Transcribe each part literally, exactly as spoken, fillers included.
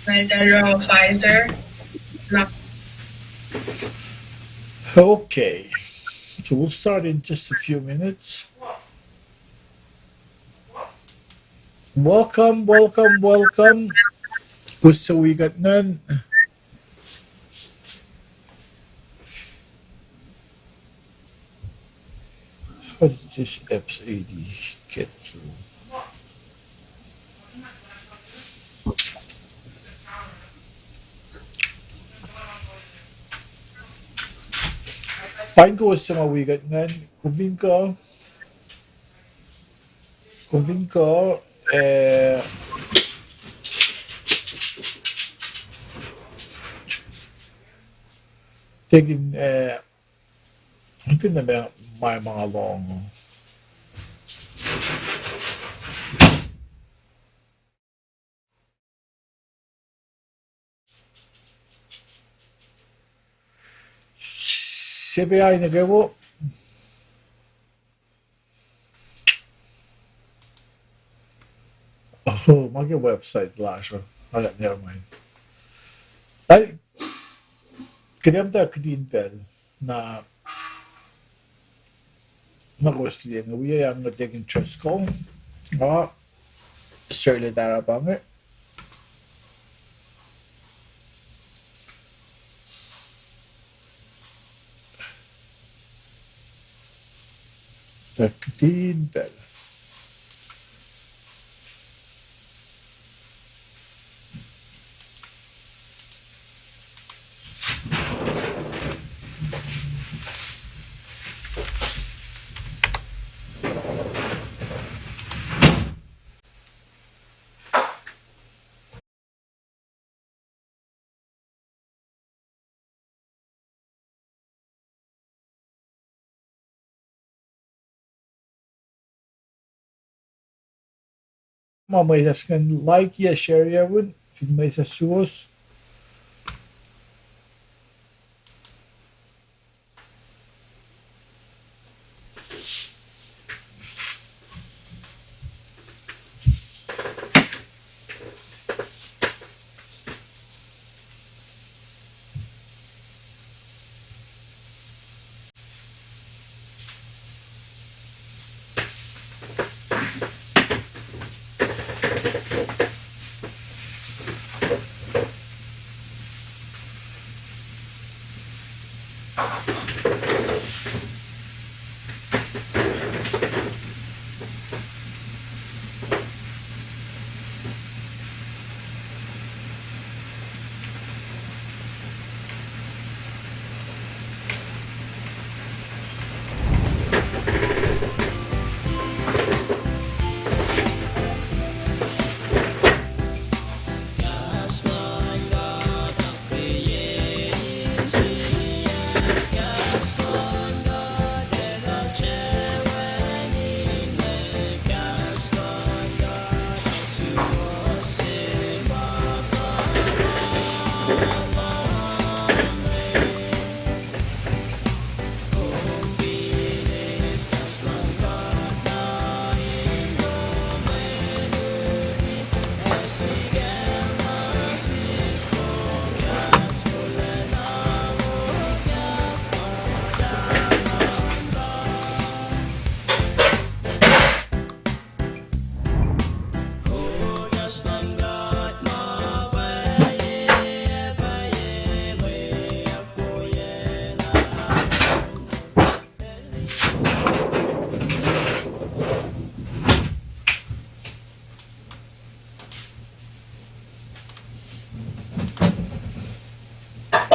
Center, Pfizer, na. Okay, so we'll start in just a few minutes. Welcome, welcome, welcome. Kowos suc wi kuht ingacn. How did this apps A D get through? Paing kowos suc ma wi kuht ingacn, kom fin kuh, kom fin kuh, eh, tekin, eh, kom fin na ma, ma, ma lohng. Sepe ai nuh kwewa. Oh, ma ke website lasr uh. Ah, never mind. Ai, kuht am tuh kihtin pacl na, na kowos liye inge, wi ang nuh tekin Driscoll. Ah, srwele tara pa inge. Tuh kihtin pacl. Ma mwesahs ingacn like ac share ac un, fin mwesahs suwos.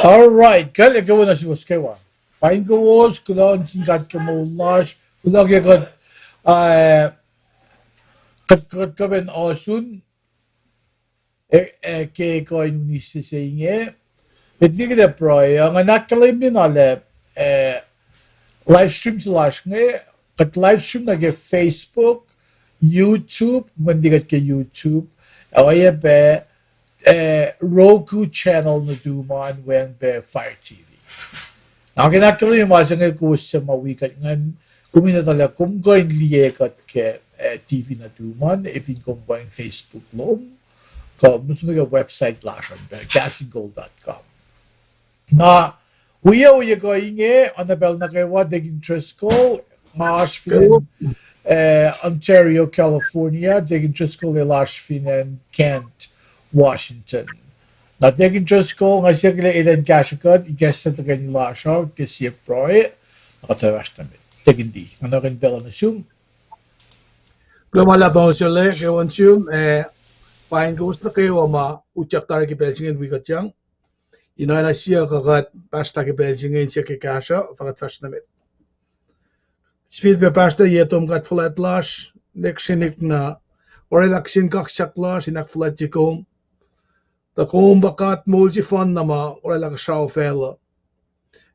All right, kuht ac kwewana suwos kwewa. Paing kowos, kuloh nuh sin God ke moul lasr, kuloh ke kuht, uh, kuht, kuht kuh in ohsun, eh, eh, ke kuh in uni sese inge. Met liki kuht ac pruhe, uh, nga ahkkahlwemye na lah, eh, live stream se lasr inge, kuht live stream nuh ke Facebook, YouTube, mweyen kuht ke YouTube, ac oacyacpac eh, Roku channel nuhtum an weacng pac Fire T V. Na ke na ahkkahlwemye ma se inge kowos suc ma wi kuht ingacn, kom in etuh lah kom kuh in liye kuht ke, eh, T V nuhtum an, ac fin kom pweng Facebook lom, kuh kom som nuh ke website lasr an pac, kahs in kol dot com. Na, wi ohiyac kuh inge, oacna pacl nuh kwewa, Deacon Driscoll, nga oasr fin acn, eh, Ontario, California, Deacon Driscoll el oasr fin acn Kent, Washington. Na Deacon Driscoll, nga siyuck lah el in kahsruh kuht, ikacslah tuhkweni lasr uh ke sie pruhe, na kuht fahsr nuh met. Deacon D, nga nuhnkuh in pacl uh nuh sum. Kuloh ma luhlahp nuh sel, ke on sum, eh, paing kowos nuh kwewa ma utyak tari ke pacl se inge in wi kuht yang. In oacna siyuck uh kuht pahsrta ke pacl se inge in siyuck ke kahsruh, fah kuht fahsr nuh met. Sifilpac pahsrta ye tom God fuhlwact lasr, nek srenik na orwaclah kihsen kaksak lasr in ahkfuhlwactye kom. Tuh kom pa God moul sefanna ma orwaclah kuhsrao facluh,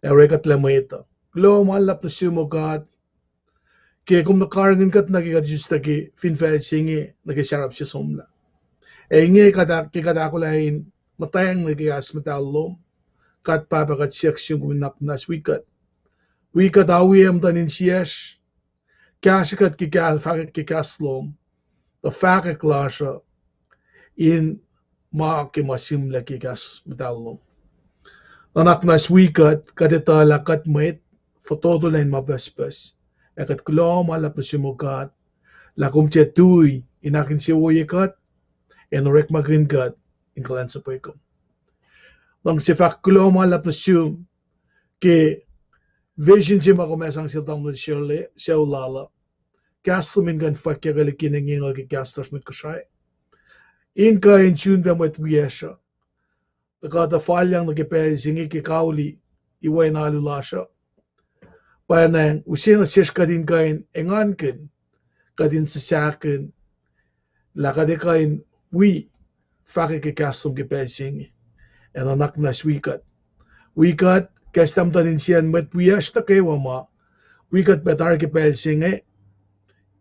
ac orekuhtlac mwet uh. Kuloh ma luhlahp nuh sum, O God, ke kom nuh karihngihn kuht nuh ke kuht isus tuh ke fin facl se inge nuh ke sarap se somlah. Ac inge kuht, ke kuht ahkolah in muhtweng nuh ke kahs muhtahl lom, God Pahpah, kuht siyuck sum kom in nuhnak muhnahs wi kuht. Wi kuht, awiyac muhtuhn insiyacsr, kahsruh kuht ke kah-, fahkwack ke kahs lom, tuh fahkwack lasr uh in ma ke ma sihmlac ke kahs muhtahl lom. Nuhnak muhnahs wi kuht, kuht etuh lah kuht mwet fototo lac in ma pucspucs. Ac kuht kuloh ma luhlahp nuh sum, O God, lah kom tiac tui in ahkinsewowoye kuht, ac in orekmakihn kuht in kuhlwacnsapuh kom. Luhngse fahk kuloh ma luhlahp nuh sum ke vision se ma kom ac sang sel tamuhlwel Shirley, sucu lal uh. Kahs lom in kuh in fwackyuck liki ne nginga ke kahs lasr mwet Kosrae, in kuh in sun pac mwet wiyacsr uh, tuh kuht uh falyang nuh ke pacl se inge ke kauli, iwen alu lasr uh. Pwacnwacng use nuh sesr kuht in kuh in engankihn, kuht in sisahkihn, lah kuht ac kuh in wi fahkwack ke kahs lom ke pacl se inge. Ac nuhnak muhnahs wi kuht. Wi kuht, kahs tahmtahel insiyacn mwet wiyacsr nuh kwewa ma wi kuht pac tari ke pacl se inge,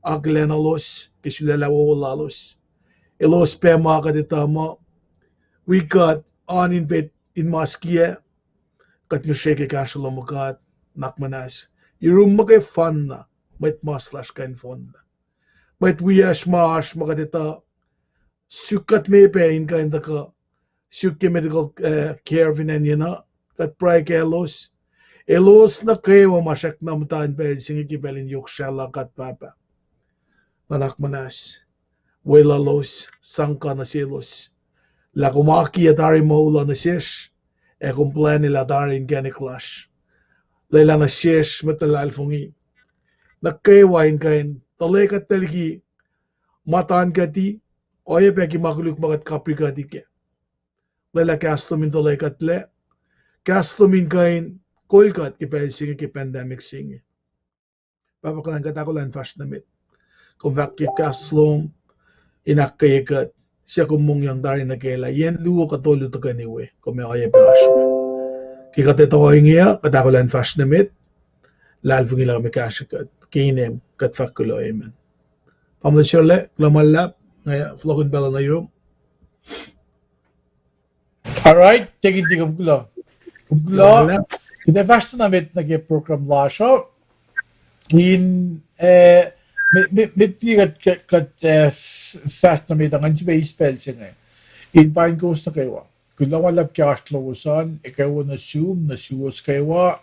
akihlenuhlos ke sulaclah wowo lalos. Elos pac ma kuht etuh muh wi kuht oan in pet in mas kiyac, kuht ngihsre ke kahsruh lom, O God, nuhnak muhnahs. Yurum muhkwefanna mwet mas lasr kuh in fohnlah. Mwet wiyacsr ma oasr ma kuht etuh suk kuht me pac in kuh in tuhkuh suk ke medical, eh, care fin acn yenuh, kuht pruhe kaclos. Elos nuh kwewa ma srackna muhta in pacl se inge ke pacl in yohk srahluh, God Pahpah, nuhnak muhnahs, weluhlos, sang kuh nuh selos, lah kom akiyac tari moul uh nuh sesr, ac kom plwacnelah tari inkacnek lasr. Lwelah nuh sesr mwet luhlahlfongi nuh kwewa in kuh in tuhlwe kuhtlac liki ma tuhn kuhti, oacyacpac ke ma koluk ma kuht kaprikuhti kac. Lwelah kahs lom in tuhlwe kuhtlac, kahs lom in kuh in kol kuht ke pacl se inge ke pandemic se inge. Pahpah kuhlwacng, kuht ahkolah in fahsr nuh met. Kom fahk ke kahs lom in ahkkweye kuht, suc kom mongyang tari nuh kac lah yen luo kuh tolu tuhkweni we, kom ac oacyacpac oasr we. Ke kuht etuh ohinge uh, kuht ahkolah in fahsr nuh met, luhlahlfongi lah kom ac kahsrwe kuht. Ke inem kuht fahk kuloh, amen. Tamuhlwel Shirley, kuloh ma luhlahp, nga fohlohkihn pacl uh nuh yurum. All right, Deacon D, kom kuloh. Kom kuloh. Kuht ac fahsr nuh met nuh ke program lasr uh. In, eh, met, met, met liki kuht, kuht, kuht, eh, f-, fahsr nuh met uh, ngan sifilpac eis pacl se inge in paing kowos nuh kwewa. Kuloh ma luhlahp ke oasr lowos an, ekuh wo nuh sum, nuh suwos kwewa.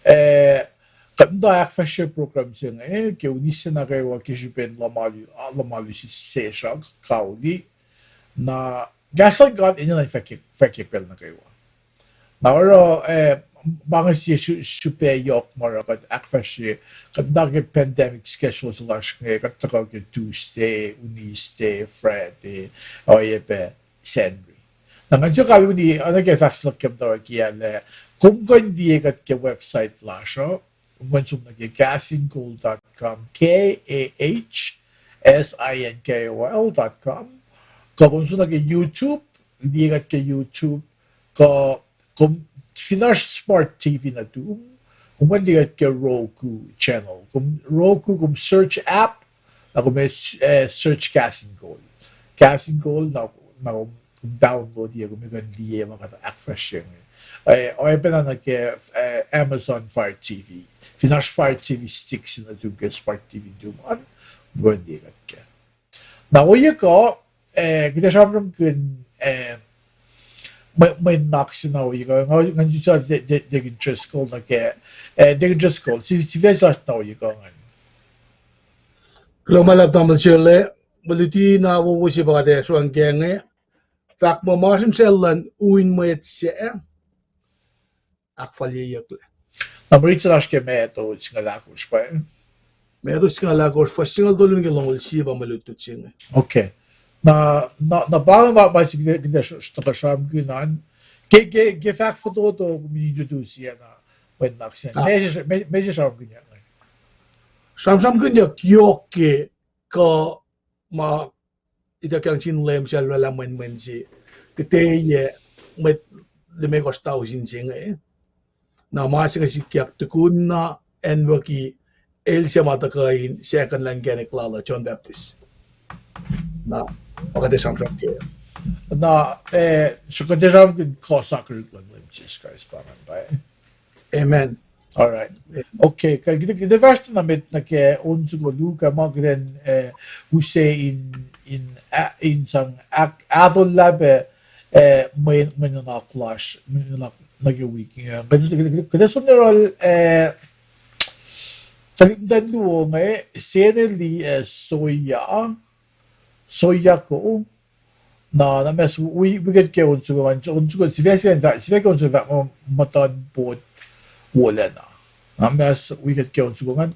Eh, kuht muhta ahkfahsrye program se inge ke unis se nuh kwewa ke srihpen luhmalu, luhmalu sesr uh, kauli. Na kahs luhn God enenuh in fahkwack, fahkwack pacl nuh kwewa. Na oruh, eh, pa inge sie srihpac yohk ma oruh kuht ahkfahsrye, kuht muhta ke pandemic schedule se lasr inge, kuht tuhkuh ke Tuesday, Wednesday, Friday, oacyacpac Sacnri. Na ngan suk kalweni, oacna ke fahk se luhk ke muhtwacwacack ah, kom kuh in liye kuht ke website lasr uh, kom kuh in som nuh ke kahs in kol dot com, K A H S I N K O L dot com, kuh kom som nuh ke YouTube, liye kuht ke YouTube, kuh kom fin oasr smart T V nuhtum, kom kuh in liye kuht ke Roku channel. Kom Roku, kom search app, na kom, eh, search Kahs in Kol. Kahs in Kol, na, na kom download-i, kom kuh in liye ma kuht ahkfahsrye inge. Eh, oacpacna nuh ke, eh, Amazon Fire T V. Fin oasr Fire T V stick se nuh tum ke smart T V tum an, kom kuh in liye kuht kac. Na ohiyac kuh, eh, kuht ac sramsramkihn, eh, mwe, mwe nuhnak se na ohiyac kuh, nga, nga, Deacon Driscoll nuh ke, eh, Deacon Driscoll, si-, sifac se lasr na ohiyac kuh ingacn. Kuloh ma luhlahp tamuhlwel Sele, mwe luti na wowo se pa kuht ac sruhmuhn kac inge, fahk muh ma srihmsrihmsrihk luhn un mwet se ahkfalyeyucklac. Na mwe rit se lasr ke Matthew singucul ahkosr pa. Matthew singucul ahkosr, fuhs singucul tolu nuh ke longoul sie pa mwe lutlut se inge. Okay. Na, na, na pa ma, ma se kuht ac, kuht ac sr-, sr-, tuhkuh sramsramkihn an. Ke, ke, ke fahk fototo kom in introduce na mwe nuhnak se. Ah. Meac se, meac, meac se sramsramkihnyuck inge? Sramsramkihnyuck yohk ke kuh ma ituckyang sin Leum suc El oraclah mwenmwen se, kuhtwena mwet limekohsr tausin se inge. Na ma se inge sikyak tukun na acnwucki el suc ma tuhkuh in second lah inkacnek lal uh, John Baptist. Na, pa kuht ac sramsram kac. Na, eh, so kuht ac sramsramkihn kuh sakihrihk luhn Leum Jisus Kraist pa ingacn pa. Amen. All right. Okay, kuht, kuht, kuht fahsr na met nuh ke on soko luo, kuh ma kuht in, eh, use in, in, ah, in sang ahk-, ahkolah pac, eh, mwe, mwe nuhnak lasr, mwe nuhnak nuh ke wik inge. Kuht, kuht, kuht, kuht som nuh yohrohl, eh, tuhlihk muhtwacn luo inge, Seneli, eh, Soya, Soyako, na, na mas wi-, wi kuht ke on soko an, on soko, sifac se, sifac ke on soko fahk muh muhtuhn pot wolacna. Na mas wi kuht ke on soko an.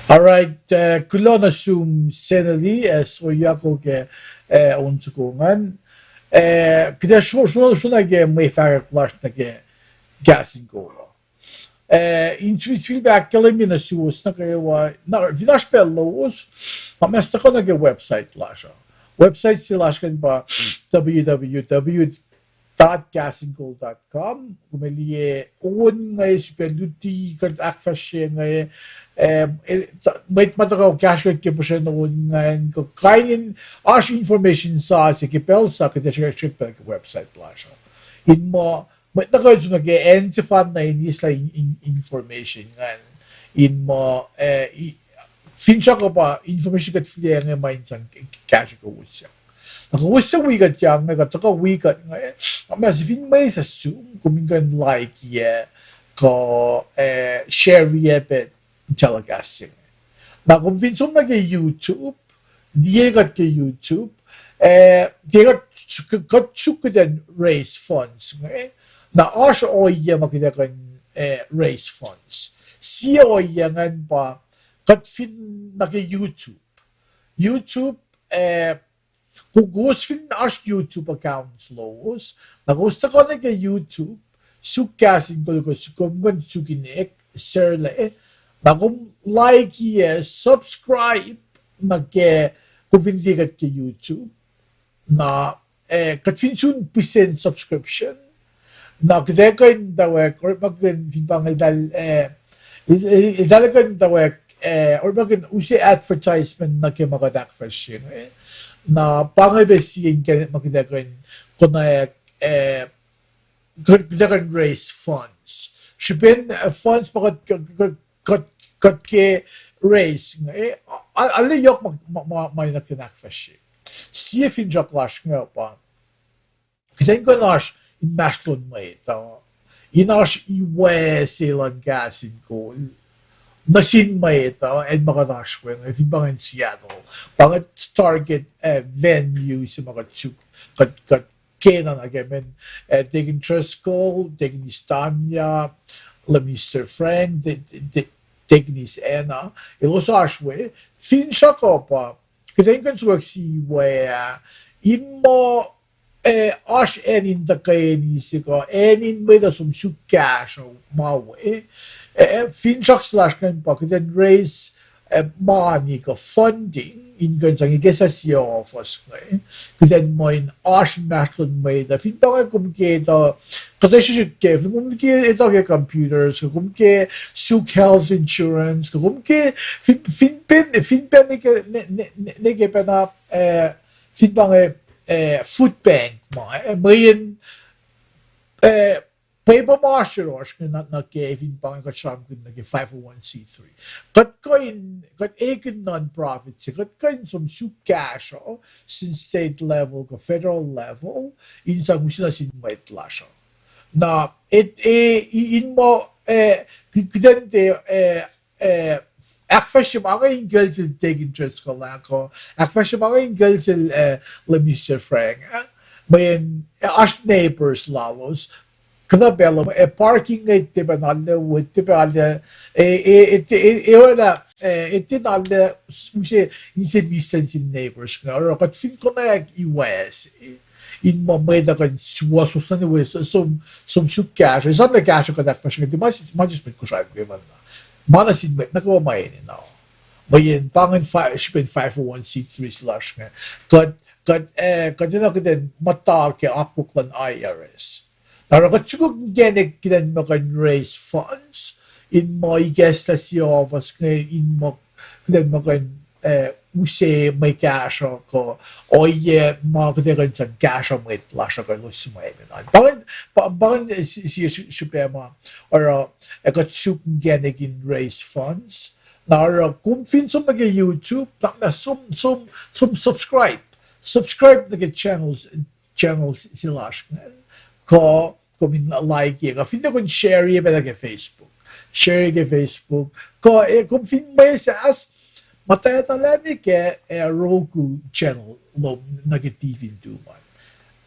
All right, eh, kuloh nuh sum Seneli, eh, Soyako ke, eh, on soko ingacn. Eh, kuht ac sro-, sro-, srona ke mwe fahkwack lasr nuh ke Kahs in Kol uh. Eh, in sifilpac ahkkahlwemye nuh suwos nuh kwewa, na fin oasr pacl lowos, na ma tuhkuh nuh ke website lasr uh. Website se lasr ingacn pa www dot kahs in kol dot com. Kom liye on inge, sifilpac luti kuht ahkfahsrye inge, eh, mwet ma tuhkuh kahsruh kuht ke puhsren on ingacn, kuh kain in oasr information sa se ke pacl sa kuht ac srihke pacl ke website lasr uh. In muh mwet nuh kwewa som nuh ke acn sefanna in eislah information ingacn. In muh, eh, finsrak uh pa information kuht fihliyac inge ma in sang kahsruh kowos. Na kowos suc wi kuht inge, kuht tuhkuh wi kuht inge, ma se fin mwesahs sum, kom in kuh in like-iyac, kuh, eh, share-iyac pac telecast se inge. Na kom fin som nuh ke YouTube, liye kuht ke YouTube, eh, ke kuht, kuht suk kuht in raise funds inge. Na oasr ohiyac ma kuht ac kuh in, eh, raise funds. Sie ohiyac ingacn pa kuht fin nuh ke YouTube. YouTube, eh, kowos fin oasr YouTube accounts lowos, na kowos tuhkuh nuh ke YouTube, suk Kahs in Kol, kom kuh in suk inek, share-lac, na kom like-iyac, subscribe nuh ke, kom fin liye kuht ke YouTube, na, eh, kuht fin sun pihsen subscription, na kuht ac kuh in tawek, orekmakihn fin pa inge eltahl, eh, el-, el-, eltahl kuh in tawek, eh, orekmakihn use advertisement nuh ke ma kuht ahkfahsrye inge. Na pa inge pac sie inkacnek ma kuht ac kuh in konwacack, eh, kuht, kuht ac kuh in raise funds. Srihpen, eh, funds ma kuht, kuht, kuht, kuht ke raise inge, eh, a-, arlac yohk ma, ma, ma, ma in kuh in ahkfahsrye. Sie finsrak lasr inge pa kuht in kuh in oasr inmahsrlon mwet uh, in oasr iwac se luhn Kahs in Kol nuh sin mwet uh, acn ma kuht oasr we inge, fin pa inge in Seattle, pa inge target, eh, venue se ma kuht suk, kuht, kuht kena nuh ke men, eh, Deacon Driscoll, Deaconess Tanya, Minister Frank, De-, De-, De-, Deaconess Anna, elos oasr we, finsrak uh pa kuht in kuh in suk sie iwac ah, in muh, eh, oasr acn in tuhkweni se kuh acn in mwet uh som suk kahsruh ma we, eh, finsrak se lasr ingacn pa kuht in raise, eh, mani kuh funding in kuh in sang ikacslah sie ohfohs inge, kuht in muh in oasr inmahsrlon mwet uh, fin pa inge kom ke etuh, kuht ac srihsrihk ke, fin kom ke etuh ke computers, kuh kom ke suk health insurance, kuh kom ke, fin, fin pen, fin pen ne ke, ne, ne, ne, ne ke pacna, eh, fin pa inge, eh, food bank ma, eh, mweyen, eh, pwepuh ma oasr yohrohsr inge nuh, nuh ke fin pa inge kuht sramsramkihn nuh ke five oh one c three. Kuht kuh in, kuht ekihn non-profit se, kuht kuh in som suk kahsruh sin state level kuh federal level, in sang use nuh sin mwet lasr uh. Na, et, e, i-, in muh, eh, ki-, kuht in tiac, eh, eh, ahkfahsrye ma inge in kuhl sel Deacon Driscoll ah, kuh ahkfahsrye ma inge in kuhl sel, eh, Minister Frank ah, mweyen, eh, oasr neighbors lalos, kuhtuh pacl uh, eh, parking inge tiac pac nallac, tiac pac nallac, eh, eh, eh, eh, eh, oacna, eh, eh, tiac nallac, use inse mis sin neighbors inge, oruh kuht fin konwacack iwac se in muh mwet uh kuh in suwohswohs nuh we som, som suk kahsruh, esam lah kahsruh kuht ahkfahsrye inge, ma, ma sismet Kosrae muhkwena. Ma nuh sin mwet nuh kwewa ma enenuh. Mweyen pa ingacn fi-, srihpen five oh one c three se lasr inge, kuht, kuht, eh, kuht enenuh kuht in muhta ke akwuck luhn I R S. Na oruh kuht sukok inkacnek kuht in muh kuh in raise funds in muh ikacslah sie ohfohs inge in muh kuht in muh kuh in, eh, use mwe kahsruh kuh ohiyac ma kuht ac kuh in sang kahsruh mwet lasr uh kuh elos suhmac enenuh. Pa ingacn, pa, pa ingacn, eh, si-, sie srihpac ma oruh, eh, kuht suk inkacnek in raise funds. Na oruh kom fin som nuh ke YouTube, na, na som, som, som subscribe. Subscribe nuh ke channels, channel se lasr ingacn. Kuh kom in like-iyac, kuh fin tiac kom in share-iyac pac nuh ke Facebook. Share-iyac ke Facebook. Kuh, eh, kom fin mwesahs, muhtwacta lah nuh ke, eh, Roku channel lom nuh ke T V in tuman.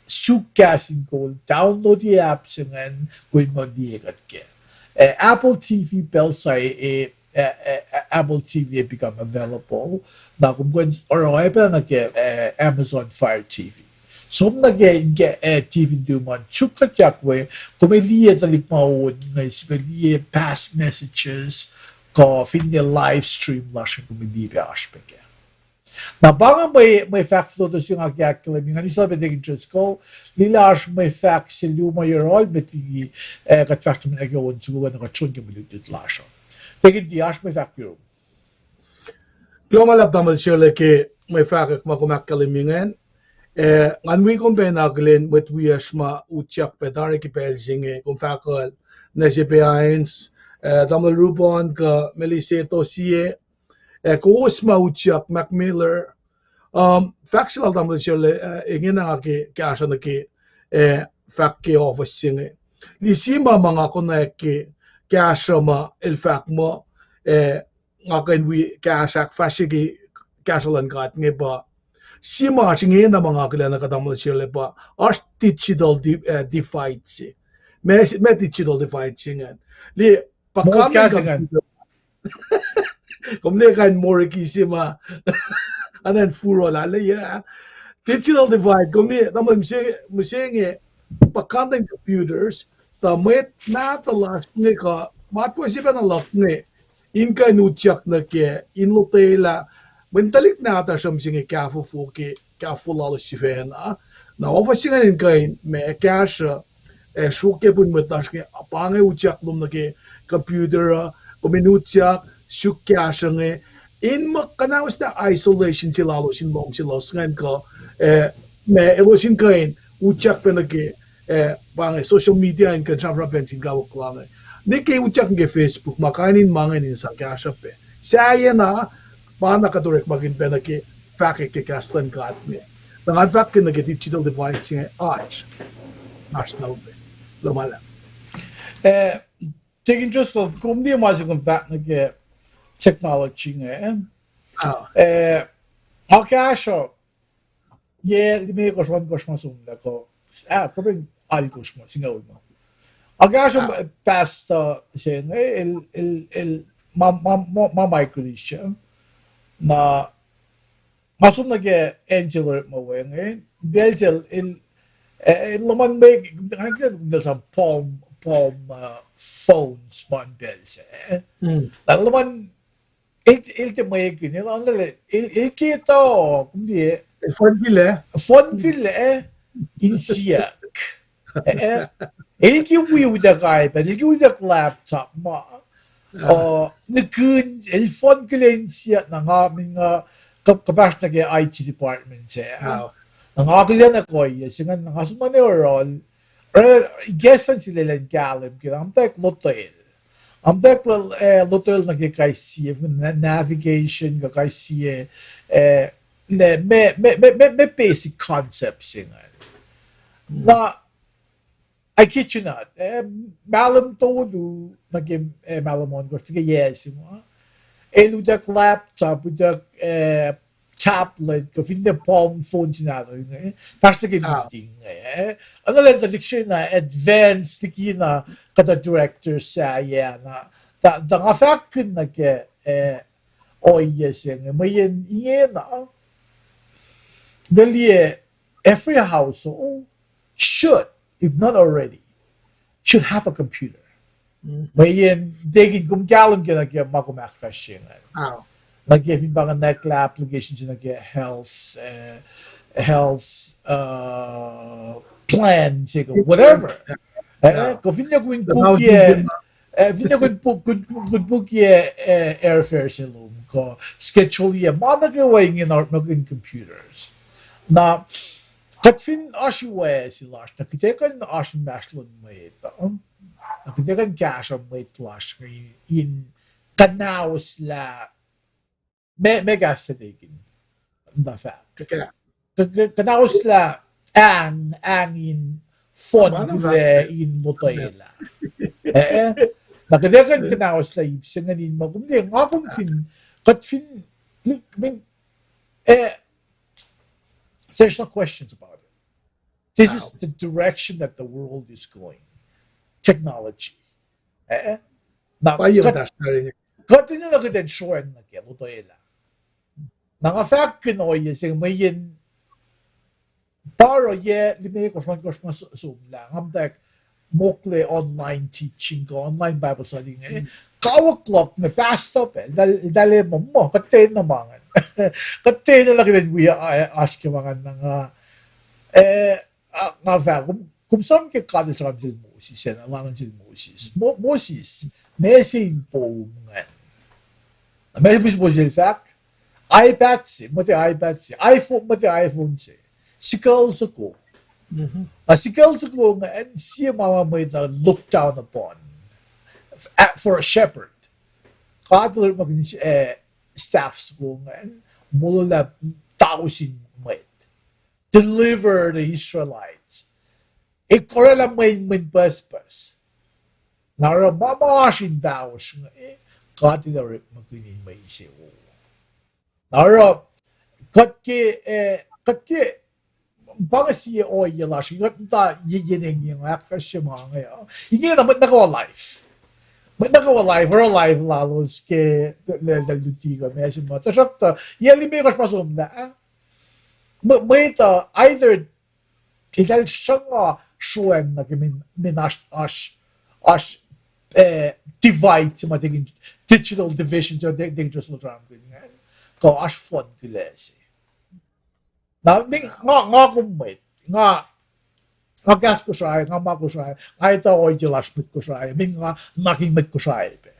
Suk Kahs in Kol, download-iyac app se ingacn, kom in liye kuht kac. Eh, Apple T V pacl sa, eh, eh, eh, Apple T V become available. Na kom kuh in oruh oacyacpac nuh ke, eh, Amazon Fire T V. Som nuh ke, ke, eh, T V in tuman, suk kuhtyak we, kom liye tuhlihk ma on inge, sifilpac liye past messages, kuh finne live stream lasr inge kom liye pac oasr pac kac. Na pa inge mwe, mwe fahk fototo se nga ke ahkkahlwemye, nga nuh sel pac Deacon Driscoll, liye lah oasr mwe fahk se luo ma yohrohl met liki, eh, kuht fahsr nuh ke on soko kuh na kuht som ke mwe lutlut lasr uh. Deacon D, oasr mwe fahk yurum. Kuloh ma luhlahp tamuhlwel Sherle ke mwe fahkwack ma kom ahkkahlwemye ingacn. Eh, ngan wi kom pac in akihlen mwet wiyacsr ma utyak pac tari ke pacl se inge, kom fahk uh Nesibe Hines, eh, tamuhlwel Rubon kuh Melissa Tosie, eh, kowos ma utyak, Mac Miller, um, fahk se lal tamuhlwel Sherle, eh, ingena nga ke kahsruh nuh ke, eh, fahk ke ohfohs se inge. Liye sie ma ma nga konwacack ke kahsruh ma el fahk muh, eh, nga kuh in wi kahsruh ahkfahsrye ke kahsruh luhn God inge pa, sie ma oasr ingena ma nga akihlen nuh ke tamuhlwel Sherle pa, oasr digital di-, eh, divide se. Ma, ma digital divide se ingacn. Liye, pa, kom liye kain moriki se ma, anan furo lal, eh, digital divide, kom liye, tamuhlwel mihsenge, mihsenge, pa content computers, tuh mwet mahtuh lasr inge kuh matwac se pacna luhk inge, in kuh in utyak nuh ke, in lotwelah, mweyen tuhlihk nahtuhsr uh mihsenge kahfofo ke, kahfofo lalos sifacna. Na ohfohs se ingacn in kuh in ma kahsruh, eh, sruok ke pun mwet lasr inge, pa inge utyak lom nuh ke computer uh, kom in utyak, suk kahsruh inge, in muh kuhnahoslah isolation se lalos in lohm selos ingacn kuh, eh, ma elos in kuh in utyak pac nuh ke, eh, pa inge social media in kuh in sramsram pacl sin kawuck lal inge. Nwe ke utyak nuh ke Facebook, ma kain in ma ingacn in sang kahsruhp pac. Sahyacna, pa na kuht orekmakihn pac nuh ke fahkwack ke kahs luhn God inge. Na ngan fahk nuh ke digital divide se inge, oasr, oasr na upac. Kuloh ma luhlahp. Eh, Deacon Driscoll, kom liye ma se kom fahk nuh ke technology inge, eh, nga kahsruh, yac limekohsr, ohnkohsr ma somlah kuh, ah, kuh pac alkohsr ma, singucul ma, nga kahsruh pastor se inge, el, el, el, ma, ma, ma, ma micronesia, na nga som nuh ke acn se el orekma we inge, pacl se el, el, eh, el luhman me, nga ke, el sang palm, palm, uh, phones ma in pacl se, eh. Na luhman, el, el tiac mwekihn, el, el, el ke tuh, kom liye, el phone kilac, phone kilac, eh, insiyuck. Eh, eh. El ke wi utuck iPad, el ke wi utuck laptop ma, uh, nihkihn, el phone kilac insiyuck, na nga, min nga, kuh-, kuhpahsr nuh ke I T department se, ah. Na nga kilac na kuhiyac se ingacn, na nga som nuh yohrohl, eh, ikacslah sulaclah in kahlwem ke, nga muhtwacwacack lotwel. Nga muhtwacwacack, eh, lotwel nuh ke kais sie, na-, navigation, kuh kais sie, eh, na, ma, ma, ma, ma, ma basic concept se ingacn. Na, I kid you not, eh, mahlwem tolu nuh ke, eh, mahlwem ohnkohsr nuh ke yac se ma, el utuck laptop, utuck, eh, tablet, kuh finne palm phone se nahtuhl inge, fahsr nuh ke meeting inge, eh. Anal an tuhlihk srihna advance liki na kuhtuh director sahyacna. Tuh, tuh nga fahkkihn nuh ke, eh, ohiyac se inge, mweyen ingena, na liye, every household should, if not already, should have a computer. Mweyen, Deacon, kom kahlwem ke nuh ke ma kom ahkfahsrye ingacn, nuh ke fin pa nga nwacklah application se nuh ke health, eh, health, uh, plan se kuh whatever. Eh, kuh finne kom in book-ye, eh, finne kom in book-, kom, kom in book-ye, eh, airfare se lom, kuh schedule-ye ma nuh kwewa ingena orekmakihn computers. Na, kuht fin oasr iwac se lasr, na kuht ac kuh in oasr inmahsrlon mwet uh, na kuht ac kuh in kahsruh mwet lasr inge in, in kuhnahoslah, ma, ma kahs se Deacon, na fahk, kuh, kuh, kuhnahoslah ang, ang in phone kilac in lotwelah. Eh, eh. Na kuht ac kuh in kuhnahoslah ip se ingacn in ma kom liye, nga kom fin, kuht fin, I mean, eh, there's no questions about it. This is the direction that the world is going. Technology. Eh? Na, kuht, kuht enenuh kuht in sroang nuh ke lotwelah. Na nga fahkkihn ohiyac se mweyen Pa oruh yac limekohsr, ohnkohsr ma somlah, nga muhtwacwacack mokle online teaching kuh online Bible study inge. Kawuck luhk inge pastor pac, eltahl muh, muh, kuht tiacna ma ingacn. Kuht tiacna lah kuht in wi oasr ke ma ingacn na nga, eh, nga fahk, kom som ke God El sramsram sel Moses, ac lain sel Moses, Moses, meac se in poum ingacn? Na meac Moses el fahk? iPad se, mwe iPad se, iPhone, mwe iPhone se. Sickle soko. Na sickle soko ingacn sie ma ma mwet uh look down upon for a shepherd. God El orekmakihn staff soko ingacn, molwelah tausin mwet, deliver the Israelites. Ac orwaclah mwe inmwen pucspucs. Na oruh ma ma oasr in pahosr inge, God El orekmakihn in mwe insewowo. Na oruh kuht ke, kuht ke, pa inge sie ohiyac lasr, kuht muhta yen engyeng ahkfahsrye ma inge uh. Ingena mwet nuh kwewa life. Mwet nuh kwewa life, oruh life lalos ke, lal luti kuh meac se ma. Tuhsruhktuh yac limekohsr ma somlah, mwet uh either eltahl sruhnga sroacng nuh ke min, min oasr, oasr, oasr divide se ma taking digital division se ma taking just sramsramkihn ingacn, kuh oasr fohnkulac se. Na, nga, nga kom mwet, nga, nga kahs Kosrae, nga ma Kosrae, nga etuh ohiyac lasr mwet Kosrae, min nga nakihn mwet Kosrae pac.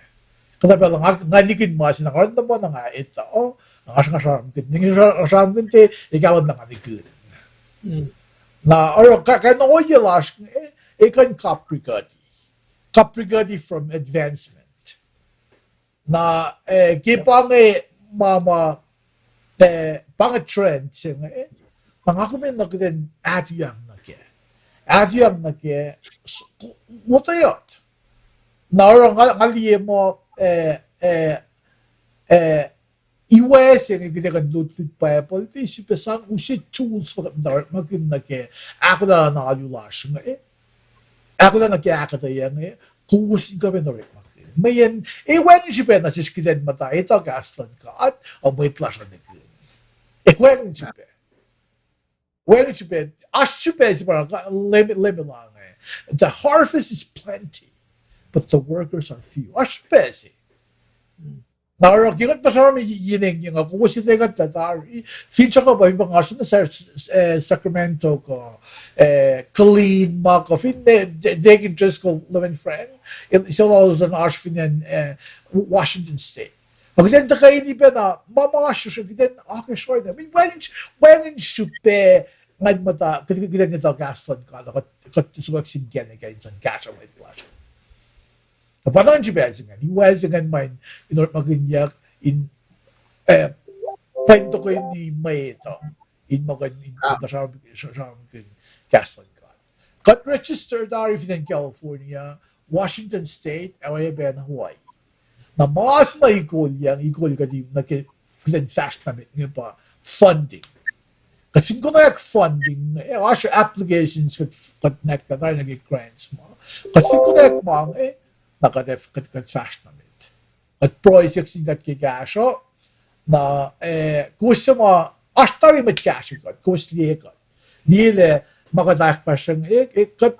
Kuhtuh pacl nga, nga nikihn ma se na nga oruh na ma na nga etuh, nga sramsramkihn, nga sramsramkihn te, ac kahlwem na nga nikihn. Na oruh kain ohiyac lasr, e kuh in kaprikuhti. Kaprikuhti from advancement. Na, eh, ke pa inge ma, ma, eh, pa inge trend se inge, na nga kom enenuh kuht in ahtiyang nuh kac. Ahtiyang nuh kac, lotweot. Na oruh nga, nga liye muh, eh, eh, eh, iwe se inge kuht ac kuh in lutlut Bible, tiac srihpac sang use tools ma kuht muhta orekmakihn nuh ke ahkolah na alu lasr inge, ahkolah nuh ke ahkuhtweyac inge, kowos in kuh in orekmakihn. Mweyen e wacngihn srihpac nuh sesr kuht in muhta etuh kahs luhn God, ac mwet lasr uh nikihn. E wacngihn srihpac. Wacngihn srihpac, oasr srihpac se pa Leum, Leum El inge. The harvest is plenty, but the workers are few. Oasr srihpac se. Na oruh ke kuht nuh sram yen engyeng uh, kowos etuh kuht tari, fin sruhk uh pa fin pa nga srihk nuh Sacramento kuh, eh, Killeen ma kuh fin, eh, Deacon Driscoll, Leum Frank, el, sel lalos an oasr fin acn, eh, Washington State. Kuht in tuhkweni pacna ma ma oasr srihsrihk, kuht in akacsruhi na. Wacngihn, wacngihn srihpac ngan muhta kuht, kuht in etuh kahs luhn God, kuht, kuht sukwack sin kacne kac in sang kahsruh mwet lasr. Na pa ingacn srihpac se ingacn, iwe se ingacn ma in, in orekmakihnyuck in, eh, pweng tokeni mwet uh, in muh kuh in, in sramsramkihn kahs luhn God. Kuht register tari fin acn California, Washington State, ac oacyacpac Hawaii. Na ma se na ikolyang, ikol kuht in nuh ke kuht in fahsr na met inge pa funding. Kuht fin konwacack funding, eh, oasr applications kuht, kuht nwacklah tari nuh ke grants ma. Kuht fin konwacack ma inge, na kuht, kuht, kuht fahsr na met. Kuht pruhe siyuck sin God ke kahsruh, na, eh, kowos suc ma, oasr tari mwet kahsruh kuht, kowos liye kuht. Liye lah ma kuht ahkfahsrye, eh, eh, kuht,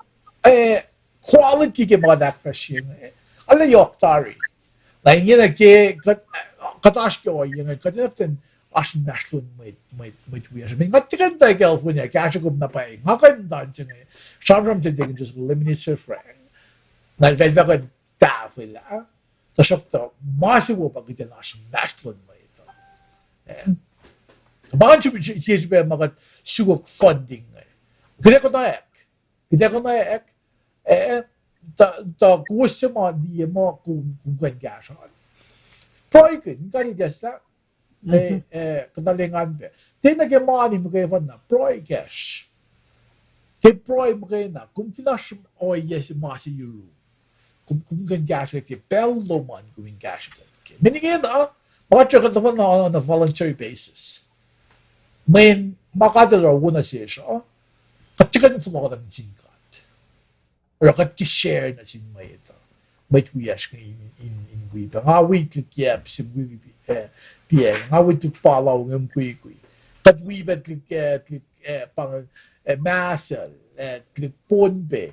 eh, quality ke ma kuht ahkfahsrye, eh, arlac yohk tari. Na ingena ke kuht, kuht oasr ke ohiyac inge, kuht enenuh in oasr inmahsrlon mwet, mwet, mwet wiyacsr. Mean, kuht tiac kuh in tuh California, kahsruh kom na pwacye, nga kuh in tuh se inge, sramsram sel Deacon Driscoll, Minister Frank. Na eltahl fahk in tahfwelah. Tuhsruhktuh ma se wo pa kuht in oasr inmahsrlon mwet uh. Eh? Ma ingacn srihpac, srihpac ma kuht sukok funding inge. Kuht ac konwacack. Kuht ac konwacack. Eh, tuh, tuh kowos suc ma liye muh kom, kom kuh in kahsruh. Pruhekihn, God El kahslah. Eh, eh, kuht arlac engan pac. Tiacna ke mani muhkwena, pruhe kacsr. Ke pruhe muhkwena, kom fin oasr ohiyac se ma se yurum, kom, kom kuh in kahsruh ke pacl lom an kom in kahsruh ke. Meaning ingena, ma kuht tuhfahna on a voluntary basis. Mweyen ma God El oruh wo nuh sesr uh, kuht tiac kuh in fohlohk nuh sin God. Oruh kuht ke share nuh sin mwet uh. Mwet wiyacsr inge in, in, in wi pac. Nga wi tuhlihk Yap se mukwikwi, eh, piac. Nga wi tuhlihk Palau inge mukwikwi. Kuht wi pac tuhlihk, eh, tuhlihk, eh, pa inge, eh, Mahsel, eh, tuhlihk Pohnpei.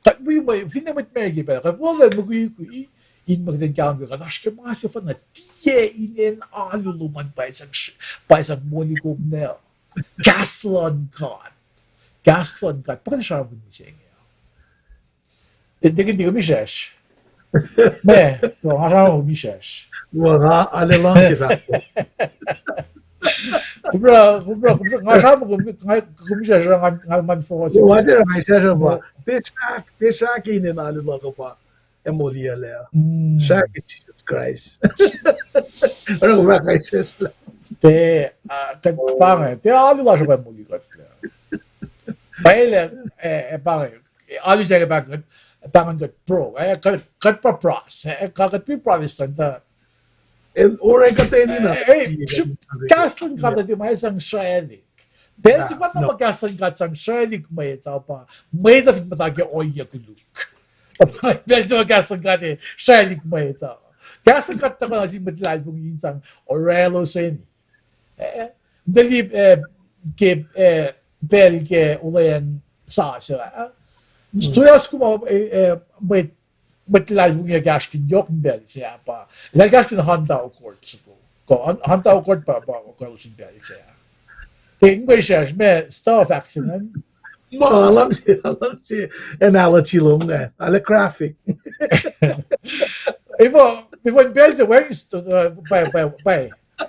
Kuht wi mwe, finne mwet Merike pacl, kuht wo lal mukwikwi, in muh kuht in kahlwem ke kuht oasr ke ma sefanna tiac inen alu lom an pa sang, pa sang moli kom lac. Kahs luhn God. Kahs luhn God. Pa kuht sramsramkihn mihsenge. Tikin tikin misrash. Me, so, nga sramsram misrash. Wa, nga ale luhngse fahk. Kumra, kumra, kumra, nga sramsram, nga, nga, misrash, nga, nga, man fo. Wa, tiac nga sramsram pa. Tiac sahk, tiac sahk inen alu luhk uh pa ac moliyuclac. Sahk Jesus Christ. Oruh nga sramsram. Tiac, ah, tiac pa inge, tiac alu lasr uh pa moli kuht lac. Pwacye, eh, eh, pa inge, alu se inge pa inge, pa inge kuht pro, eh, kuht, kuht pa pros, eh, kuht, kuht pa Protestant, uh. El ore kuhtwena, eh, eh, kahs luhn God uh tiac ma sang sraclihk. Pacl se ma na ma kahs luhn God sang sraclihk mwet uh pa, mwet uh fin muhta ke ohiyac koluk. Pacl se ma kahs luhn God uh sraclihk mwet uh. Kahs luhn God tuhkuh nuh sin mwet luhlahlfongi in sang oraclah seni. Eh, tuhlihk, eh, ke, eh, pacl ke olweacng sasuc, eh. Stoyas kuma, eh, eh, mwet, mwet luhlahlfongi kahskihn yohk in pacl se ah pa. Eltahl kahskihn Honda Accord soko. Ko Hon-, Honda Accord pa, pa, ko lusin pacl se ah. Ke ingwe sesr, me stuff accident. Ma, alam se, alam se analogy lom inge, ale graphic. Efuh, efuh in pacl se wacngihn sto-, uh, pa, pa, pa,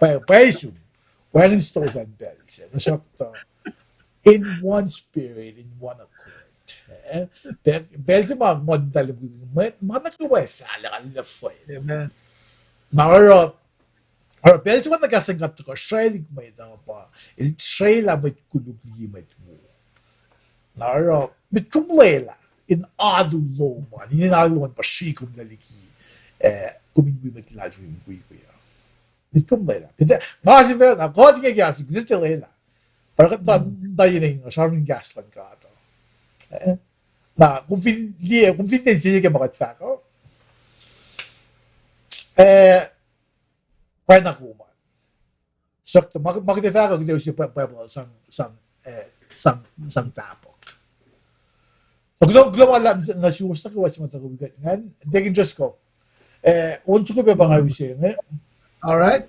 pa, pa isu. Wacngihn stosah in pacl se. Tuhsruhktuh, in one spirit, in one accord. Eh? Pacl, pacl se ma Nguhn Muhtahl, ma, ma nuh kwewa fahlah, fahlah. Amen. Na oruh, oruh pacl se ma na kahs luhn God tuhkuh sraclihk mwet uh pa, el sraclah mwet koluk liki mwet wo. Na oruh, met kom lwelah in alu lom an, in alu lom an pa srihk kom liki, eh, kom in wi mwet luhlahlfongi mukwikwi uh. Met kom lwelah. Kuht, nga sifacna, God inge kahs, kuht tiac lwelah. Pa kuht ta, ta ine in sramsram kahs luhn God uh. Eh? Na, kom fin liye, kom fin tiac siyuck ke ma kuht fahk uh. Eh, pacna kom an. Tuhsruhktuh, ma, ma kuht ac fahk uh, kuht ac use Bi-, Bible sang, sang, eh, sang, sang tahpuhk. Kuloh, kuloh ma luhlahp nuh suwos nuh kwewa suc ma tuhkuh wi kuht ingacn. Deacon Driscoll. Eh, on soko pac pa nga use inge. All right.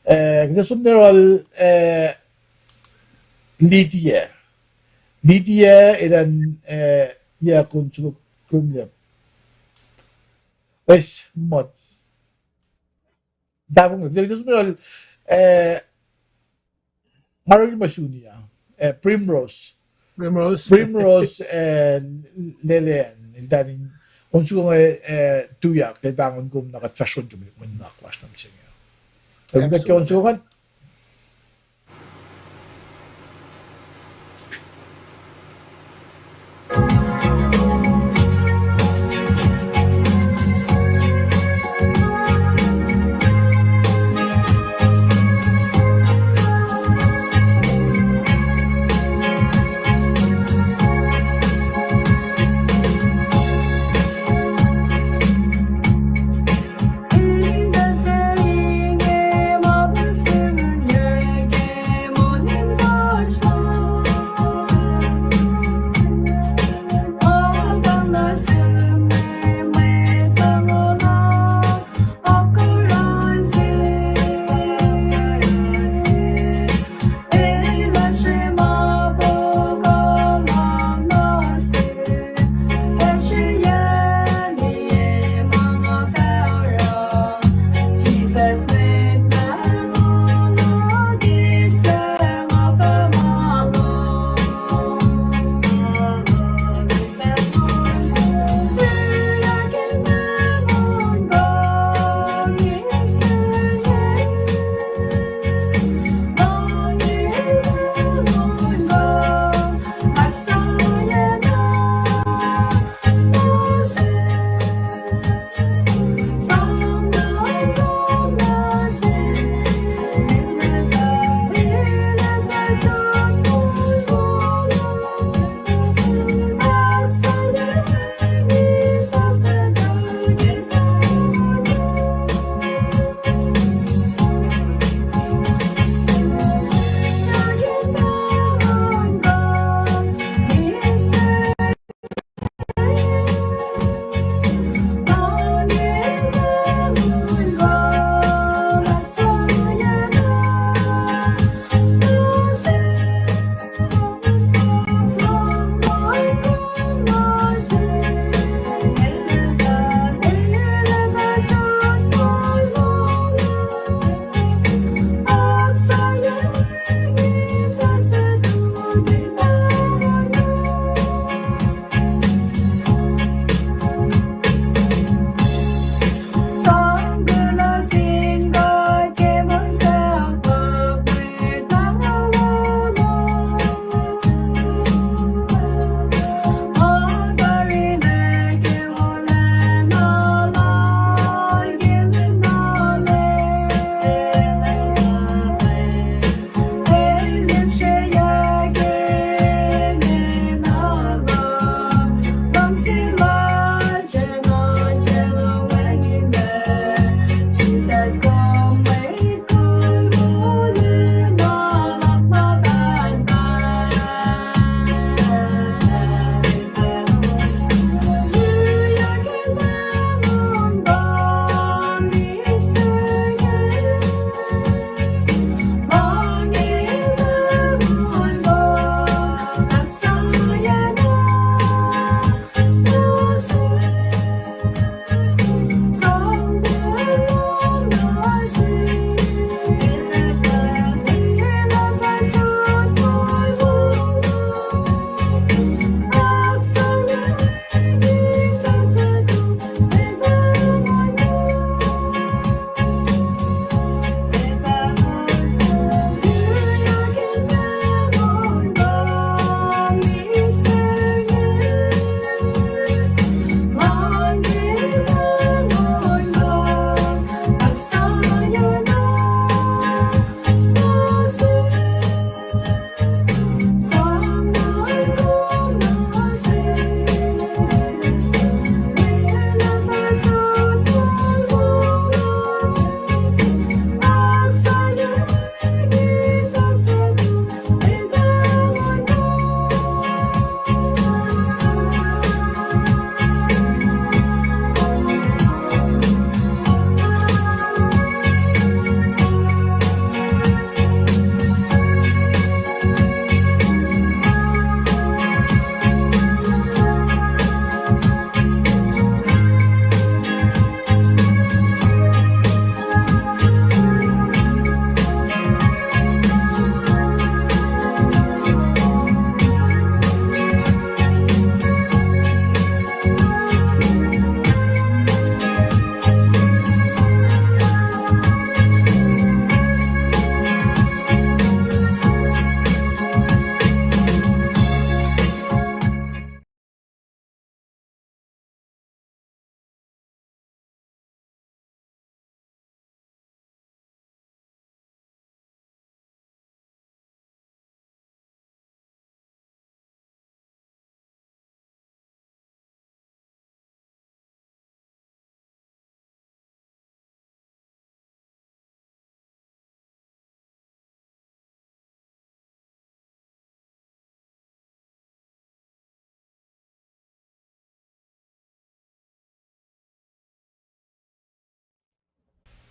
Eh, kuht ac som nuh yohrohl, eh, Lydia. Lydia, elan, eh, yac on soko, kom liye. Wes, mot. Tahfonglac, kuht ac som nuh yohrohl, eh, nga orekma sun ah, eh, Primrose. Primrose. Primrose, eh, Lelean, eltahl in, on soko inge, eh, tuyak, el pahngon kom na kuht fahsrweni kom mwe nuhnak lasr nuh mihsenge. Excellent. Kuht ke on soko ingacn.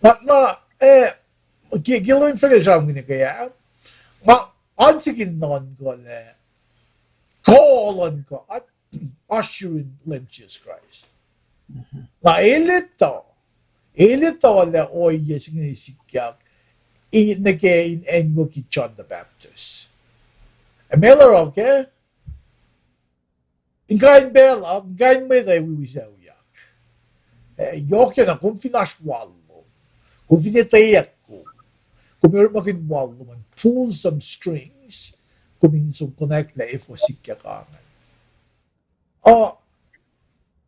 Na, na, eh, ke, ke lwen fahk sramkihn ke ah, nga, an sikin nuhnkuh lah, kuh luhn God oasr yurin Leum Jisus Kraist. Na el etuh, el etuh lah ohiyac se inge sikyak, in nuh ke in acnwucki John the Baptist. Ac meac el oruh kac? In kain pacl uh, in kain mwet uh wiwi sucyak. Eh, yohk na kom fin oasr wal lom, kom fin etweyuck kom, kom orekmakihn wal lom an pull some strings, kom in som connect lah efuh sikyak ingacn. Uh,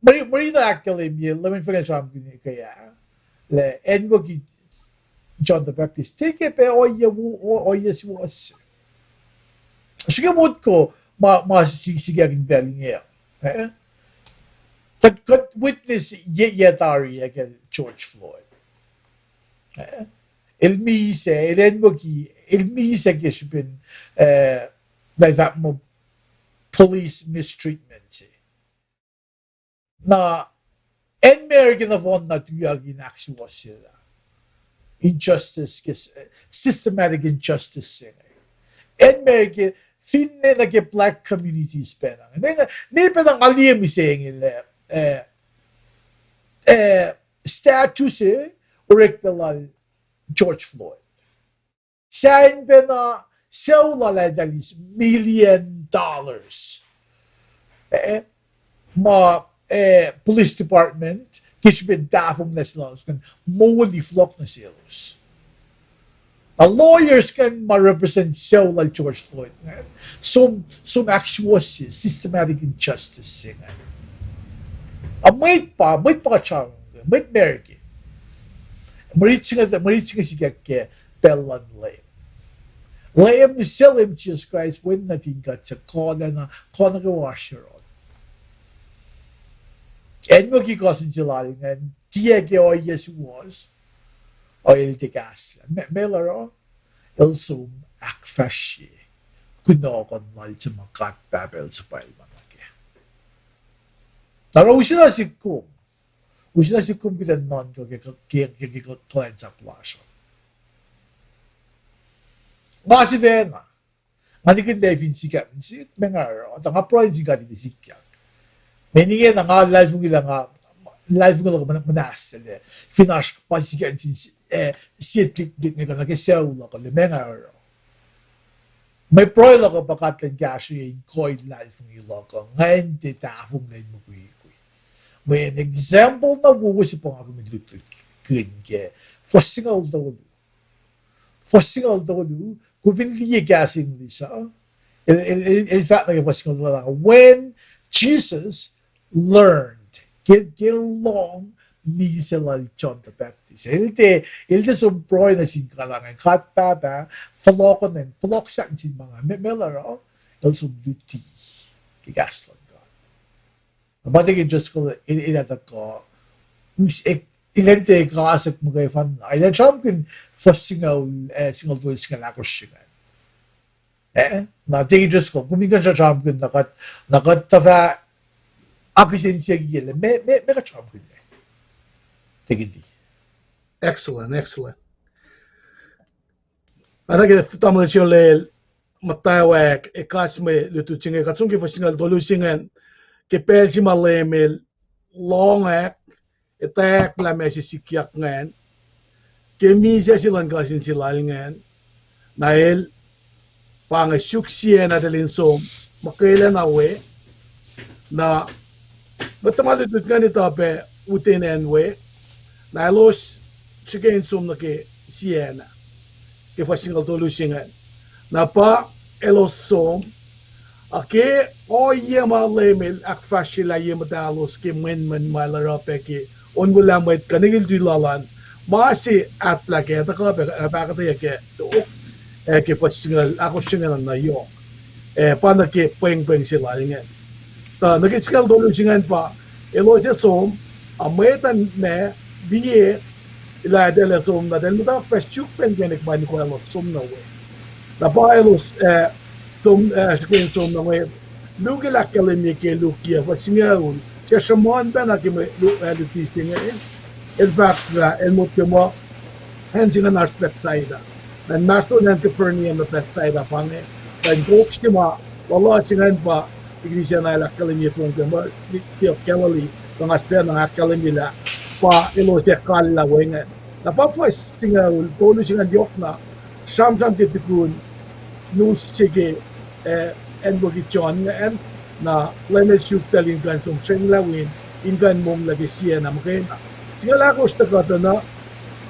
mari, mari na ahkkahlwemye, Leum el fahk sramkihn ke ah, lah acnwucki John the Baptist, tiac ke pac ohiyac wo-, o-, ohiyac suwohs. Srihke motko ma, ma si-, sikyak in pacl inge. Eh? Kuht, kuht witness ye, ye tari ah ke George Floyd. Eh? El misac, el acnwucki, el misac ke srihpen, eh, lah fahk muh police mistreatment se. Na acn America nohfohn na tuyak in ahksuwohsyelah injustice ke s-, systematic injustice se inge. Acn America, finne nuh ke black communities pacna. Ne, ne pacna nga liye mihsenge lah, eh, eh, statue se orekla lal George Floyd. Sahyacn pacna sucu lal eltahl eis million dollars. Eh, ma, eh, police department ke srihpen tahfonglac se lalos ingacn, moli fohlohk nuh selos. Na lawyers ingacn ma represent sucu lal George Floyd ingacn, som, som ahksuwohsye systematic injustice se ingacn. A mwet pa, mwet pa sramsram, mwet America. Mwe rit se inge, mwe rit se inge sikyak ke pacl luhn Leum. Leum, sel Leum Jisus Kraist, Wen nuhtin God, suc kuhlacna, kuh nuh kwewa oasr yohrohl. Acnwucki cousin se lal ingacn, tiac ke ohiyac suwohs, a el tiac kahslah. Meac, meac el oruh? El som ahkfahsrye kunohkohn lal se ma God Pahpah el suhpwacl ma nuh kac. Na oruh use na sik kom. Use na sik kom kuht in nuhnkuh ke, ke, ke, ke kuhlwacnsap lasr uh. Nga sifacna. Nga nihkihn lah fin sikyak nuh sihk, meac nga oruh, tuh nga pruhe nuh sin God in sikyak. Meac ingena nga luhlahlfongi lah nga, luhlahlfongi luhk muhnahs se lah fin oasr ma sikyak nuh sin, eh, sie tuhlihk nwe kuh nuh ke sucu luhk uh lah meac nga oruh. Mwe pruhe luhk uh pa God Elan kahsruh in kuh in luhlahlfongi luhk uh, ngan tiac tahfonglac in mukwikwi. Mweyen example na wowo se pa nga kom in lutlutkihn ke fuhs singucul tolu. Fuhs singucul tolu, kom fin liye kahs English uh, el, el, el, el fahk nuh ke fuhs singucul tolu, when Jesus learned, ke, ke lohng misac lal John the Baptist. El tiac, el tiac som pruhe nuh sin God ingacn, God Pahpah, fohlohkohnacng, fohlohk sahk nuh sin ma ingacn, meac, meac el oruh, el som luti ke kahs luhn God. Na pa Deacon Driscoll el, el ac tuhkuh, us, el, el ac tiac kasak muhkwena, el ac sramsramkihn fuhs singucul, eh, singucul tolu, singucul ahkosr ingacn. Eh, na Deacon Driscoll, kom in kuh in sramsramkihn na kuht, na kuht tuhfah akihsen siyuck lah meac, meac, meac kuht sramsramkihn. Deacon D. Excellent, excellent. Oacna ke tamuhlwel se lal muhtwacwacack, ekahsr mwe lutlut se inge, kuht som ke fuhs singucul tolu se ingacn, ke pacl se ma Leum El lohng ac etwacack lah meac se sikyak ingacn, ke misac se luhn cousin se lal ingacn, na el pa inge suk sie nahtuhl in som muhkwelacna we, na mwet tuhma lutlut ingacn etuh pac utwen acn we, na elos srihke in som nuh ke siena, ke fuhs singucul tolu se ingacn. Na pa elos som, ac ke ohiyac ma Leum El ahkfahsryelah ye muhtahlos ke mwenmwen ma El oruh pac ke onwelah mwet kuh nwe ke luti lal an, ma se ahtlah kac, tuhkuh pac, ac pahkotweyuck kac, tok, ac ke fuhs singucul ahkosr se ingacn na yohk, ac pa nuh ke pwengpweng se lal ingacn. Tuh nuh ke singucul tolu se ingacn pa elos ac som, ac mwet an ma liye lah eltahl ac som, na eltahl muhta fah suk pac inkacnek ma nuh kwewa elos som nuh we. Na pa elos, eh, som, eh, srihke in som nuh we. Luke el ahkkahlwemye ke Luke yac fuhs singucul, suc sruhmuhn pacna ke mwe lu-, eh, luti se inge, el fahk lah el motko muh Acn se ingacn oasr Bethsaida. Acn Mastron, acn Capernaum, Bethsaida pa inge. Acn kof se ma luhluh se ingacn pa, Ignatian el ahkkahlwemye fong ke muh Sea of Galilee, kuh nga sifacna ahkkahlwemye lah pa elos ac kallah wacngihn. Na pa fuhs singucul tolu se ingacn yohkna, sramsram ke tukun nus se ke, eh, acn Luki John ingacn, na Leum El suk tahl in kuh in som srenglah win, in kuh in monglac ke siena muhkwena. Singucul ahkosr tuh kuhtuh na,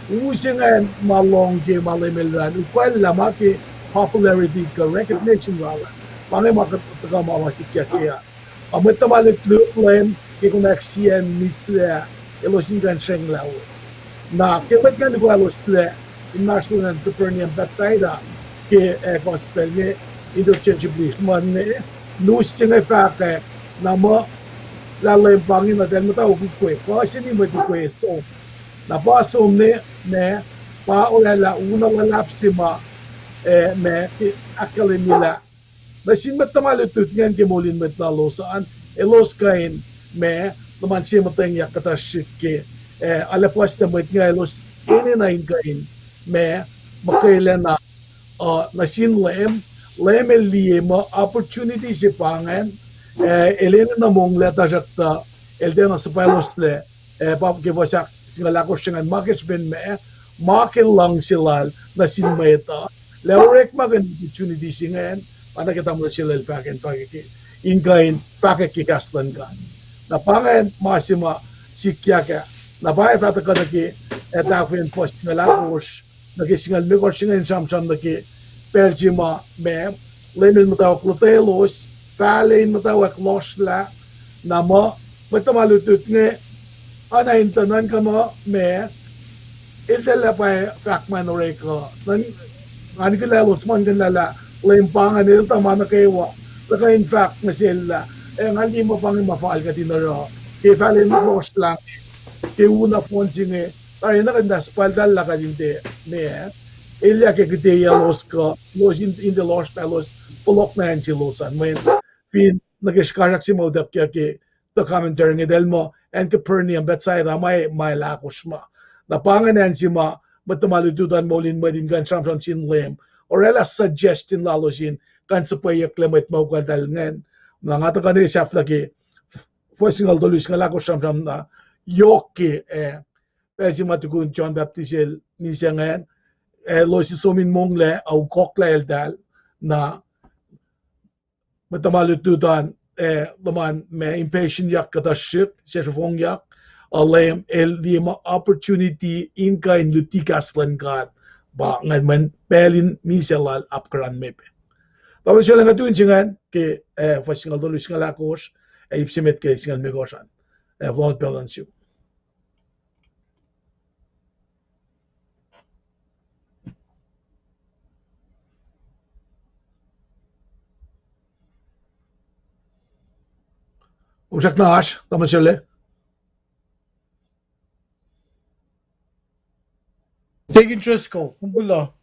u se ingacn ma lohng ke ma Leum El oruh an, ukwacllah ma ke popularity kuh recognition lal an. Pa inge ma kuht tuhkuh ma ma sikyak ke an. A mwet tuhma lutlut Leum ke konwacack sie acn mihslac, elos in kuh in srenglah win. Na ke mwet ingacn ukwacloslac inmahsrlon acn Capernaum, Bethsaida, ke, eh, gospel inge, interchangeably, ma inge, nus se inge fahkwack, na muh, lah Leum pa inge na eltahl muhtwacwacack ukwe, puhseni mwet ukwe som. Na pa som ne, ma, pa oraclah u na luhlahp se ma, eh, ma, ke ahkkahlwemye lah nuh sin mwet tuhma lutlut ingacn ke moul in mwet lalos an, elos kuh in, ma, luhman sie muhtwacngyak kuhtuh srihk ke, eh, arlac puhs na mwet inge elos enenuh in kuh in, ma, muhkwelacna, uh, nuh sin Leum, Leum El liye muh opportunity se pa ingacn, eh, el enenuh monglac tuhsruhktuh, el tiacna suhpwacloslac, eh, pa ke fuhs ahk singucul ahkosr se ingacn ma ke srihpen ma, ma ke luhngse lal nuh sin mwet uh, lah orekmakihn opportunity se ingacn, oacna ke tamuhlwel se lal fahk in fahk ke, in kuh in fahkwack ke kahs luhn God. Na pa ingacn ma se ma sikyak ah, na pa ac fah tuhkuh nuh ke, eh, tahfweacn fuhs singucul ahkosr, nuh ke singucul limekohsr se ingacn sramsram nuh ke pacl se ma, ma, Leum El muhtwacwacack lotwelos, fahlac in muhtwacwacack lohsrlah, na muh, mwet tuhma lutlut inge, oacna in tuh nuhnkuh muh, ma, eltahl pa fahk ma in orek uh, ngan, ngan kihla elos muhlkuhnlah lah Leum pa ingacn El tuh ma nuh kwewa, tuhkuh in fahk nuh sel lah, ac nga liye muh pa inge ma fal kuht in oruh, ke fahlac in lohsrlah, ke u nohfohn se inge, tari na kuht in suhpwacltahllah kuht in tiac, ma, elyah ke kihte elos kuh, elos in, in tiac lohsrlah elos, fohlohk na acn selos an, mweyen, fin nuh ke srihkasrak se ma utuckyak ke, the commentary inge, eltahl muh, acn Capernaum, Bethsaida, ma, ma el ahkosr ma. Na pa ingacn acn se ma, mwet tuhma lutlut an moul in mwet in kuh in sramsram sin Leum, oraclah suggestion lalos in, kuh in suhpweyucklac mwet ma ukwacltahl ingacn. Na nga tuhkuh ne sahflah ke, fuhs singucul tolu, singucul ahkosr sramsram na, yohk ke, eh, pacl se ma tukun John Baptist el, misac ingacn, eh, elos in som in monglac, a ukohklah eltahl, na, mwet tuhma lutlut an, eh, luhman ma impatient-yak kuhtuh srihk, sesr fongyak, a Leum El liye ma opportunity in kuh in luti kahs luhn God, pa ingacn mweyen pacl in misac lal apkuhran me pac. Tamuhlwel Sholacng, nga tu in se ingacn ke, eh, fuhs singucul tolu, singucul ahkosr, ac ip se met ke singucul limekohsr an. Eh, fohlohk pacl luhn sum. Kom srackna oasr, tamuhlwel Sholacng? Deacon Driscoll, kom kuloh.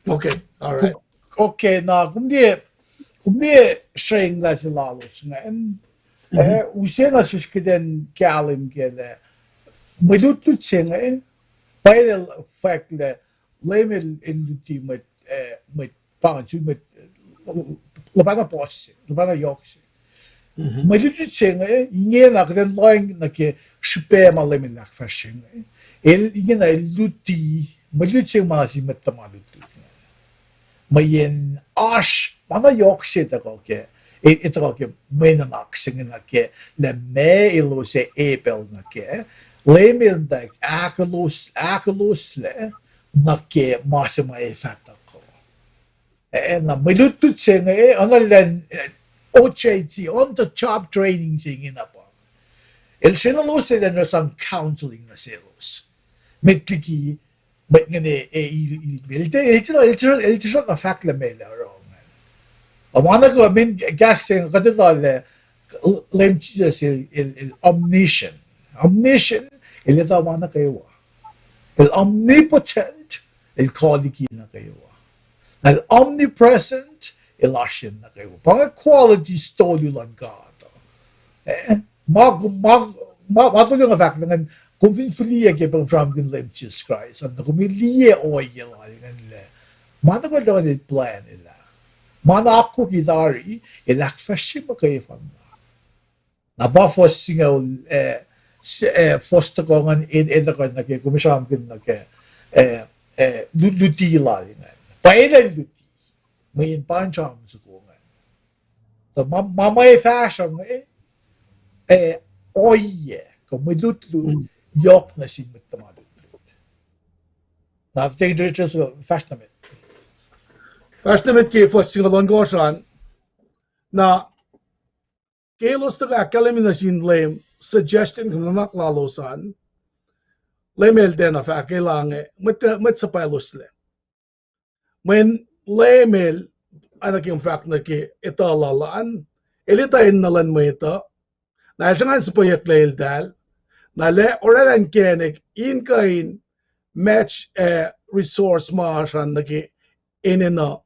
Okay, all right. Okay, na kom liye, kom liye srenglah se lalos ingacn. Eh, use na sesr kuht in kahlwem kac lah mwe lutlut se inge, pacl el fahk lah Leum El, El luti mwet, eh, mwet, pa ingacn sun mwet, luhpah na puhs se, luhpah na yohk se. Mwe lutlut se inge, ingena kuht in lohacng nuh ke srihpac ma Leum El ahkfahsrye inge. El ingena El luti, mwe lutlut se inge ma sin mwet tuhma lutlut inge. Mweyen oasr ma na yohk se tuhkuh ke, e, e tuhkuh ke mwe nuhnak se inge nuh ke, lah meac elos ac epacl nuh ke, Leum El muhtwacwacack ahkolos, ahkoloslac nuh ke ma se ma ac fah tuhkuh. Eh, na mwe lutlut se inge, eh, oacna lah, eh, O J T, on the job training se inge na pa. El srenelos elan sang counseling nuh selos. Met liki, mwet ingacn, eh, el, el, el, el, el, el, el srot na fahk lah meac el oruh ingacn. Oacna ke mweyen kahs se inge kuht etuh lah, Leum Jisus el, el, el omniscient. Omniscient, el etuh ma nuh kwewa. El omnipotent, el kuh liki nuh kwewa. Na el omnipresent, el oasr yen nuh kwewa. Pa inge qualities tolu luhn God. Eh, ma, ma, ma, ma tolu nga fahk lah ingacn Kom fin fihliyac ke pahng sramsramkihn Leum Jisus Kraist, na kom liye ohiyac lal ingacn lah ma nuh kwewa el plwacn elah, ma na akwucki tari, el ahkfahsrye muhkwena. Na pa fuhs singucul, eh, fuhs tohkoh ingacn, el tuhkuh nuh ke, kom sramsramkihn nuh ke, eh, luti lal ingacn. Pwacye lah luti, mweyen pa in sramsram soko ingacn. Tuh ma, ma mwe fahsruh inge, eh, ohiyac, kuh mwe lutlut, yohk nuh sin mwet tuhma lutlut. Na, fahsr nuh met. Fahsr nuh met ke fuhs singucul ohnkohsr an. Na, ke elos tuhkuh ahkkahlwemye nuh sin Leum suggestion kuh nuhnak lalos an, Leum El tiacna fahk lah inge, mwet, mwet suhpwacloslac. Mweyen Leum El, oacna ke kom fahk nuh ke etuh lal an, El etuh enenuh luhn mwet uh, na El sruhnga in suhpweyucklac eltahl, na El ac oraclah inkacnek in kuh in match, eh, resource ma oasr an nuh ke enenuh,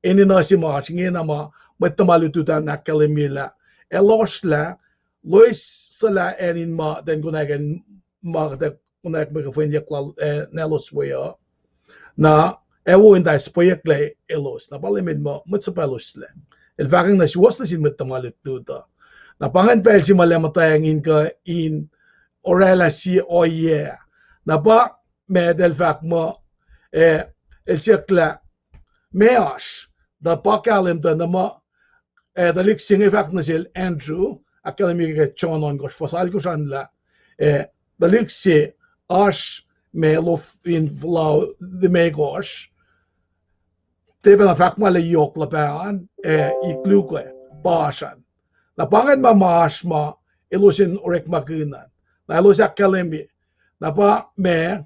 enenuh se ma oasr ingena ma mwet tuhma lutlut an ahkkahlwemye lah elos lah, loes suhlah acn in ma, tiac konwacack ma kuht ac konwacack mwe kuhfwenyuck lal, eh, nahtuhlos we uh. Na, ac wo in tuh suhpweyucklac elos. Na pa Leum El muh mwet suhpwacloslac. El fahkwacng nuh suwos nuh sin mwet tuhma lutlut uh. Na pa ingacn pacl se ma El ac muhtwacwacack in kuh in oraclah sie ohiyac. Na pa ma El fahk muh, eh, El siyuck lah, meoa oasr, tuh pa kahlwem tuh na muh, eh, tuhlihk se inge fahk nuh sel Andrew, ahkkahlwemye ke John ohnkohsr fuhs alkosr an lah, eh, tuhlihk se oasr ma lof in fohlohk limekohsr, tiac pacna fahk ma lah yohk luhpah an, eh, ik luo ke, pa oasr an. Na pa ingacn ma ma oasr ma elos in orekmakihn an. Na elos ahkkahlwemye. Na pa ma,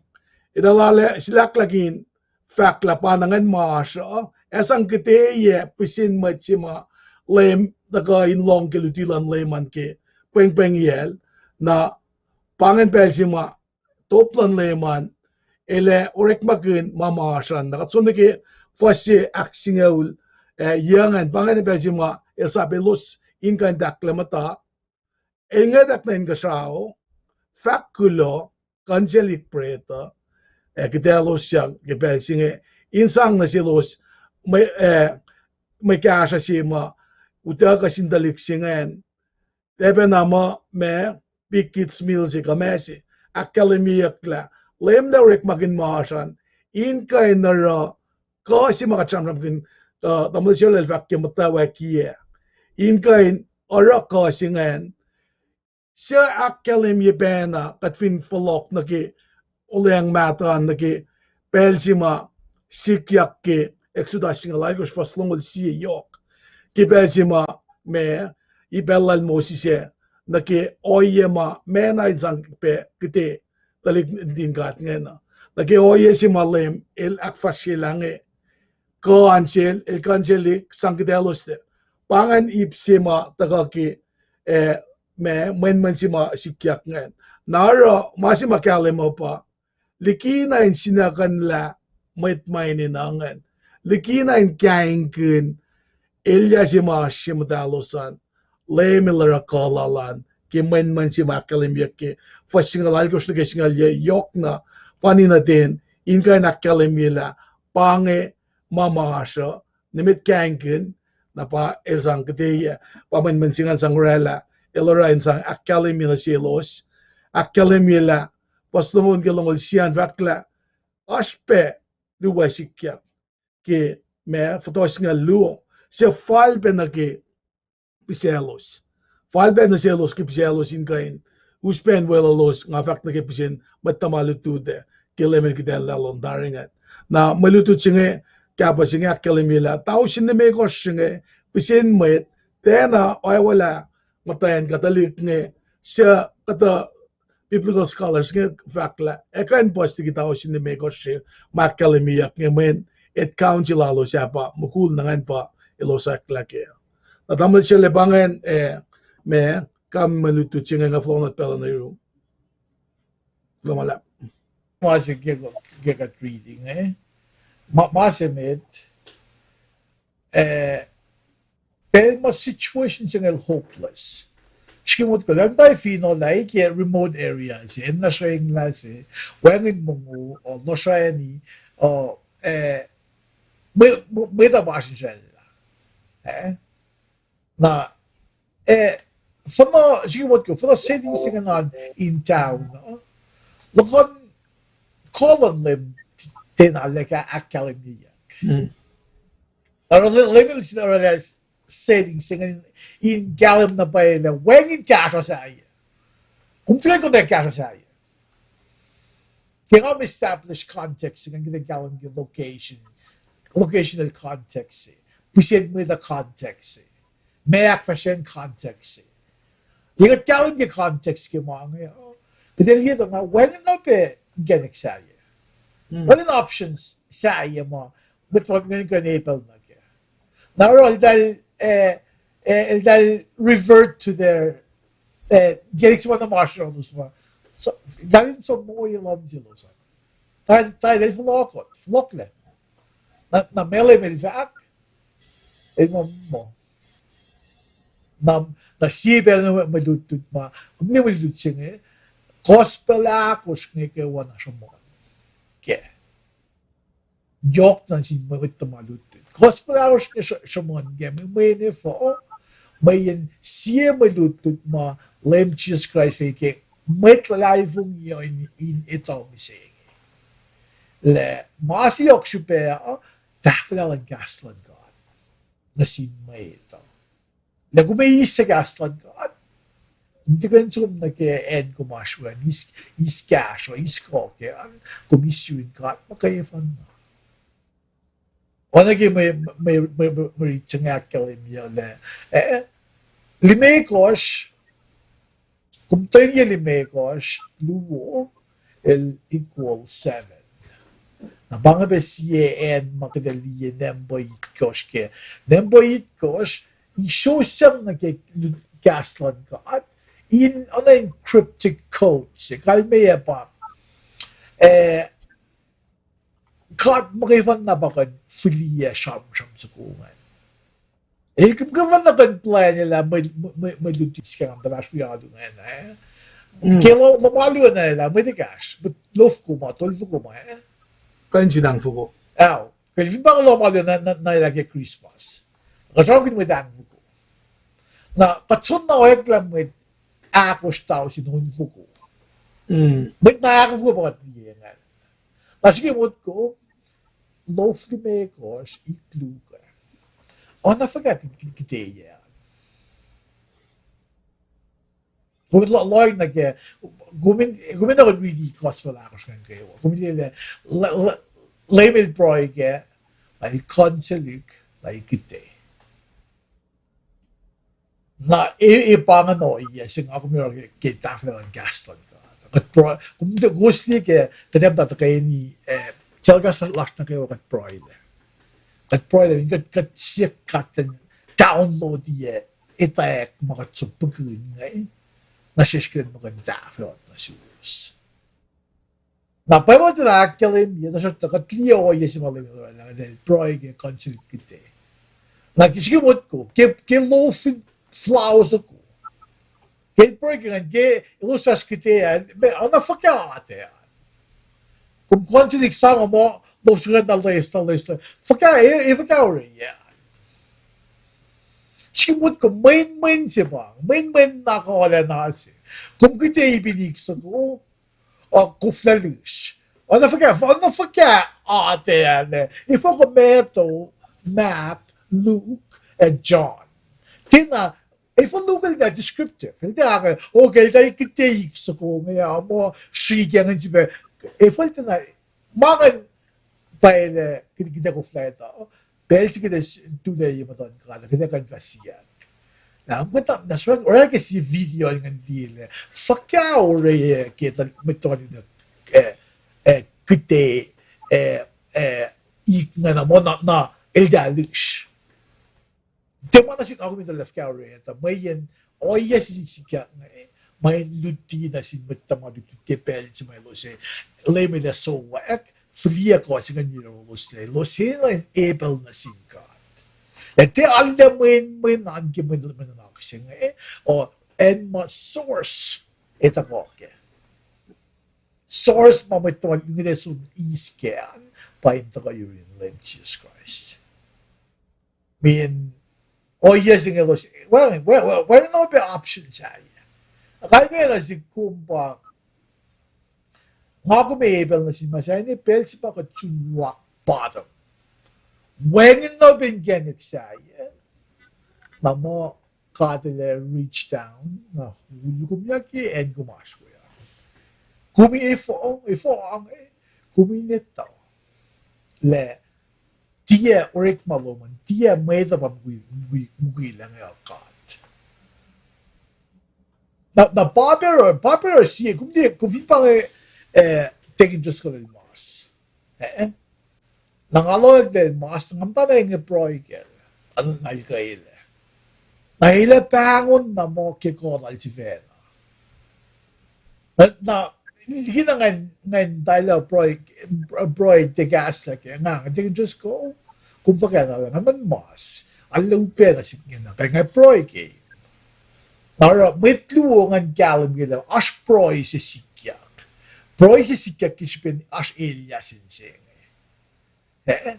etuh lal ah silahklahk in fahk lah pa na ingacn ma oasr uh, ac sang kihteyac pihsen mwet se ma Leum tuhkuh in lohng ke luti luhn Leum an ke pwengpwengiyacl, na pa ingacn pacl se ma top luhn Leum an, El ac orekmakihn ma ma oasr an. Na kuht som nuh ke fuhs se ahksingucul, eh, yuc ingacn, pa ingacn pacl se ma El sap elos in kuh in tahklac muhta, El ngwetwack nuh inkuhsrao, fahk kuloh, kuhnsaclihk pretuh, ac kuhtaclos sang ke pacl se inge, in sang nuh selos mwe, eh, mwe kahsruh se ma utuckuh sin tuhlihk se ingacn, tiac pacna muh ma big kids meal se kuh ma se, ahkkahlwemyeyuck lah Leum El orekmakihn ma oasr an, in kuh in oruh kuh se ma kuht sramsramkihn, uh, tamuhlwel Sherlel fahk ke muhtwacwackiyac, in kuh in oruh kuh se ingacn, suc ahkkahlwemye pacna kuht fin fohlohk nuh ke olweacng mahtuh an nuh ke pacl se ma sikyak ke Exodus singucul alkosr fuhs longoul sie yohk. Ke pacl se ma, ma, i pacl lal Moses ah, nuh ke ohiyac ma ma na in sang pac kihte tuhlihk nuhtin God ingacn. Nuh ke ohiyac se ma Leum El ahkfahsryelah inge, kuh an sel, El kuhnsaclihk sang kuhtaclos. Pa ingacn ip se ma tuhkuh ke, eh, ma, mwenmwen se ma sikyak ingacn. Na oruh ma se ma kahlwem uh pa, likina in sinakuhnlah mwet ma enenuh ingacn, likina in kaingkihn elyah se ma oasr ye muhtahlos an, Leum El oruh kuh lal an ke mwenmwen se ma ahkkahlwemyeyuck ke fuhs singucul alkosr nuh ke singucul yohk na, fani nuh ten, in kuh in ahkkahlwemye lah pa inge ma ma oasr uh, nimet kaingkihn, na pa El sang kihte, pa mwenmwen se ingacn sang oraclah, El oruh in sang ahkkahlwemye nuh selos, ahkkahlwemye lah, fuhs longoul ke longoul sie an fahk lah, oasr pac luo sikyak ke ma fototo singucul luo, suc fal pac nuh ke pihsaclos. Fal pac nuh selos ke pihsaclos in kuh in us pac in weluhlos, nga fahk nuh ke pihsen mwet tuhma lutlut ah, ke Leum El kihtallac lon tari ingacn. Na mwe lutlut se inge, kahpah se inge ahkkahlwemye lah tausin limekohsr se inge, pihsen mwet, tiacna oacwalah muhtwacn kuh tuhlihk inge, suc kuhtuh biblical scholars inge fahk lah ac kuh in puhs liki tausin limekohsr se ma ahkkahlwemyeyuck inge, mweyen head count se lalos ah pa mukul, na ingacn pa elos oacklah kac. Na tamuhlwel Sherlel, pa ingacn, eh, ma, kain mwe lutlut se inge nga fohlohk nuh pacl nuh yurum. Kuloh ma luhlahp. Ma se ke, ke kuht reading, eh? Ma, ma se met, eh, pacl ma situation se inge el hopeless. Ke motko lah muhta fin ola ke remote area se, el na srenglah se, wacngihn mongo, o lusrani, o, eh, mwe, mwe, mwet uh pa srihsracllah. Eh? Na, eh, fana, srihke motko, fana setting se ingacn in town, uh, luhkuhn kolon lem tena leka ahkkahlwemyeyuck. Oruh le-, lemen sin oruh lah setting se ingacn in kahlwem na pwacye lah wacngihn kahsruh sahyac. Kom tiac kuh in kahsruh sahyac. Ke nga establish context se ingacn, kuht in kahlwem ke location, locational context se, pihsen mwet uh context se, ma ahkfahsrye context se. Ye kuht kahlwem ke context ke ma inge, kuht ac liye tuh na wacngihn na pac inkacnek sahyac. Wacngihn options sahyac ma mwet uh kuh in epel nuh kac. Na oruh eltahl, eh, eh, eltahl revert to their, eh, inkacnek se ma na masr elos ma, eltahl in som mongo ye lohm selos an. Tari, tari eltahl fohlohkoht, fohlohklac. Na, na Leum El fahk, El muh, muh. Na, na sie pacl na mwe lutlut ma, kom liye mwe lutlut se inge, gospel ahkosr inge kwewa na sruhmuhn kac. Yohk nuh sin mwet tuhma lutlut. Gospel ahkosr inge sr-, sruhmuhn kac, mwe, mwe ne fuh, mweyen sie mwe lutlut ma Leum Jisus Kraist El ke mwet luhlahlfongi uh in, in etuh mihsenge. Lah ma se yohk srihpac uh, tahfwelah luhn kahs luhn God nuh sin mwet uh. Lah kom eis kahs luhn God, kom tiac kuh in som nuh ke acn kom oasr we an, eis, eis kahsruh, eis kuh ke an, kom eis yurin God muhkwena. Oacna ke mwe, mwe, mwe, mwe, mwe rit se inge ahkkahlwemye lah, eh, limekohsr, kom tuhn ye limekohsr, luo, el equal seven. Na pa inge pac sie acn ma kuht ac liye nampa itkohsr kac. Nampa itkohsr, isosacng nuh ke kahs luhn God in, oacna in cryptic code se, kalmeyac pa, eh, God muhkwena pa kuh in fihliyac sramsram soko ingacn. El muhkwena kuh in plwacn lah mwe, mwe, mwe lutlut se ingacn tuh fahsr wi alu ingacn, eh. Ke lo-, lohm alu ingacn lah mwet ekahsr, mwet luofoko ma, tolfoko ma, eh. Kuh in sinang foko. Ao, ke fin pa lohm alu na, na, na lah ke Christmas, kuht sramsramkihn mwet ahngfoko. Na kuht soenna oacklah mwet ahkosr tausin onfoko. Mwet na ahkosr foko pa kuht liye ingacn. Na srihke motko, lof limekohsr ik luo. Oacna fuhkah kihte, kihte, kihte yac. Kom lo-, lohng nuh ke, kom in, kom in na riti gospel ahkosr ingacn kwewa. Kom in liye lah, lah, lah, Leum El pruhe kac, lah El counsel-ik, lah El kihte. Na e, e pa ingacn ohiyac se nga kom oruh ke, ke tahfwelah luhn kahs luhn God. Kuht pruhe, kom, kowos liye ke, kuht ac muhta tuhkweni, eh, telecast lasr nuh kwewa kuht pruhe lac. Kuht pruhe lac, kuht, kuht siyuck God in download-i, eh, etwacack ma kuht som pihkihn inge, nuh sesr kuht in muh kuh in tahfwelah nuh suwos. Na Bible tuh ahkkahlwemye, tuhsruhktuh kuht liye ohiyac se ma Leum El oraclah, El pruhe ke counsel-ik kihte. Na ke srihke motko, ke, ke lof in flao soko, ke el pruhe ke ingacn, ke elos fahsr kihte ah, ma, oacna fuhkah atac ah. Kom counsel-ik sang muh, lof soko na loes, na loes, fuhkah, e, e fuhkah orwaclah. Srihke motko, mwenmwen se pa, mwenmwen na kuh lah na se. Kom kihte ipin-ik soko, uh, koflah lihsr. Oacna fuhkah, oacna fuhkah atac ah, efuh kom Matthew, Mark, Luke, ac John. Tiacna, efuh Luke el tiac descriptive. El tiac, okay, el tiac kihte-ik soko inge, ah, muh srihke ingacn srihpac. Efuh el tiacna, ma ingacn pwacye lah kuht, kuht ac koflah etuh. Pacl se kuht ac s-, tuhlac ye muhtuhn God, kuht ac kuh in fah siyuck. Na, mwet na, na srihk, oruh ke sie video ingacn liye lah fuhkah orwaclah ke tuh mwet tuhma lutlut, eh, eh, kihte, eh, eh, ik ingacn muh na, na, el tiac lihsr. Tiac ma nuh sihk, nga kom in tuh lah fuhkah orwaclah, tuh mweyen ohiyac se sikyak inge, ma in luti nuh sin mwet tuhma lutlut ke pacl se ma elos, Leum El ac sowack, fihliyac kuh se ingacn yohrohlos lah elos enenuh in epel nuh sin God. Lah tiac arlac mwenmwen an ke mwe, mwe nuhnak se inge, o, acn ma source e tuhkuh kac. Source ma mwet tuhma lutlut nuh ke som eis kac an pa in tuhkuh yurin Leum Jisus Kraist. Meaning, ohiyac se inge elos, wacngihn, wacngihn, wacngihn na pac option sahyac. Kalmac nuh sihk kom pa, nga kom ac pacl nuh sin ma sahyac, pacl se ma kuht sun rock bottom. Wacngihn na pac inkacnek sahyac. Na muh God El reach down, na ulkomyak ke acn kom oasr we uh. Kom efuh, efuh ange, kom in etuh lah tiac orekma lom an, tiac mwet uh pa mukwi-, mukwi-, mukwilac inge God. Na, na pa pacr, pa pacr sie, kom tiac, kom fin pa inge, eh, Deacon Driscoll el mas. Eh? Na nga lohacng lah el mas, nga muhta na inge pruhe kacl, an na el kuh elac. Na el ac pahngon na muh ke kuh lal sifacna. Na, na, liki na ngan, ngan tailah pruhe, pruhe tiac kahslah kac, nga, Deacon Driscoll, kom fuhkah na lah ngan mas, arlac upac nuh sihk ingena, kuh nga pruhe ke. Na oruh mwet luo ngan kahlwem ke lah oasr pruhe se sikyak. Pruhe se sikyak ke srihpen oasr elyah se inge. Eh?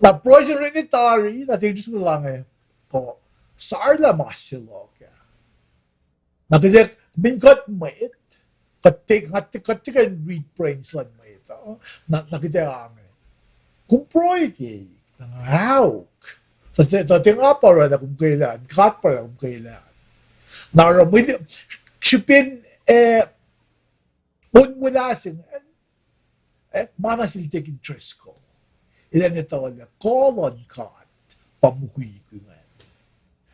Na pruhe se orani tari, na Deacon Driscoll el ange, kuh, sarla mas se luhk ah. Na kuht, min kuht mwet, kuht tiac, kuht tiac, kuht tiac kuh in read brains luhn mwet uh, na, na kuht ac ange, kom pruhe ke, na nga aok. Tuh tiac, tuh tiac nga pa oraclah kom ke elan, God pa oraclah kom ke elan. Na oruh mwet, srihpen, eh, on mulah se ingacn, eh, ma na sel Deacon Driscoll. Elan etuh lah kuh luhn God pa mukwikwi ingacn.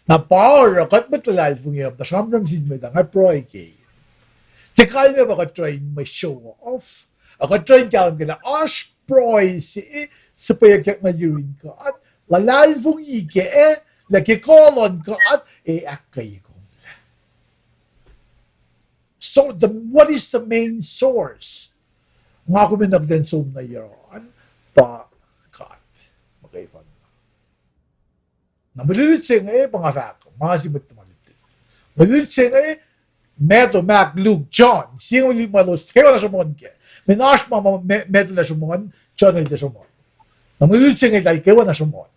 Na pa oruh kuht mwet luhlahlfongi uh, na sramsram sin mwet uh, nga pruhe ke. Tiac kalmac pa kuht try in mwe show off, a kuht try in kahlwem ke lah oasr pruhe se, suhpweyuckyak nuh yurin God, luhlahlfongi kac, lah ke kuh luhn God ac ahkkweye kom. So the, what is the main source? Nga kom enenuh kuht in som nuh yohrohl an, pa God muhkwena. Na mwe lutlut se inge pa nga fahk, ma se mwet tuhma lutlut. Mwe lutlut se inge, Matthew, Mark, Luke, John, se inge mwe lutlut ma elos kwewana sruhmuhn kac. Mweyen oasr ma, ma, Ma-, Matthew el sruhmuhn, John el tiac sruhmuhn. Na mwe lutlut se inge eltahl kwewana sruhmuhn.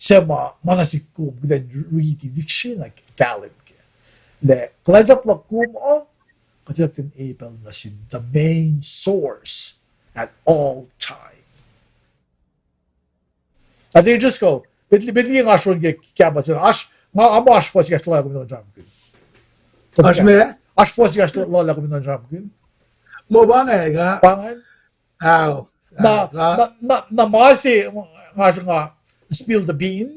Se ma, ma na sihk kom kuht in riti dictionary na kahlwem kac. Lah kuhlwacnsap luhk kom uh, kuht in apel nuh sin the main source at all time. Na Deacon Driscoll, met liki, met liki nga sron ke kahpah se, oasr, nga, nga muh oasr fuhs ekahsr lal kom in on sramkihn. Oasr ma? Oasr fuhs ekahsr lal kom in on sramkihn. Muh pa inge, pa ingacn. Na, na, na ma se, nga, nga spill the beans.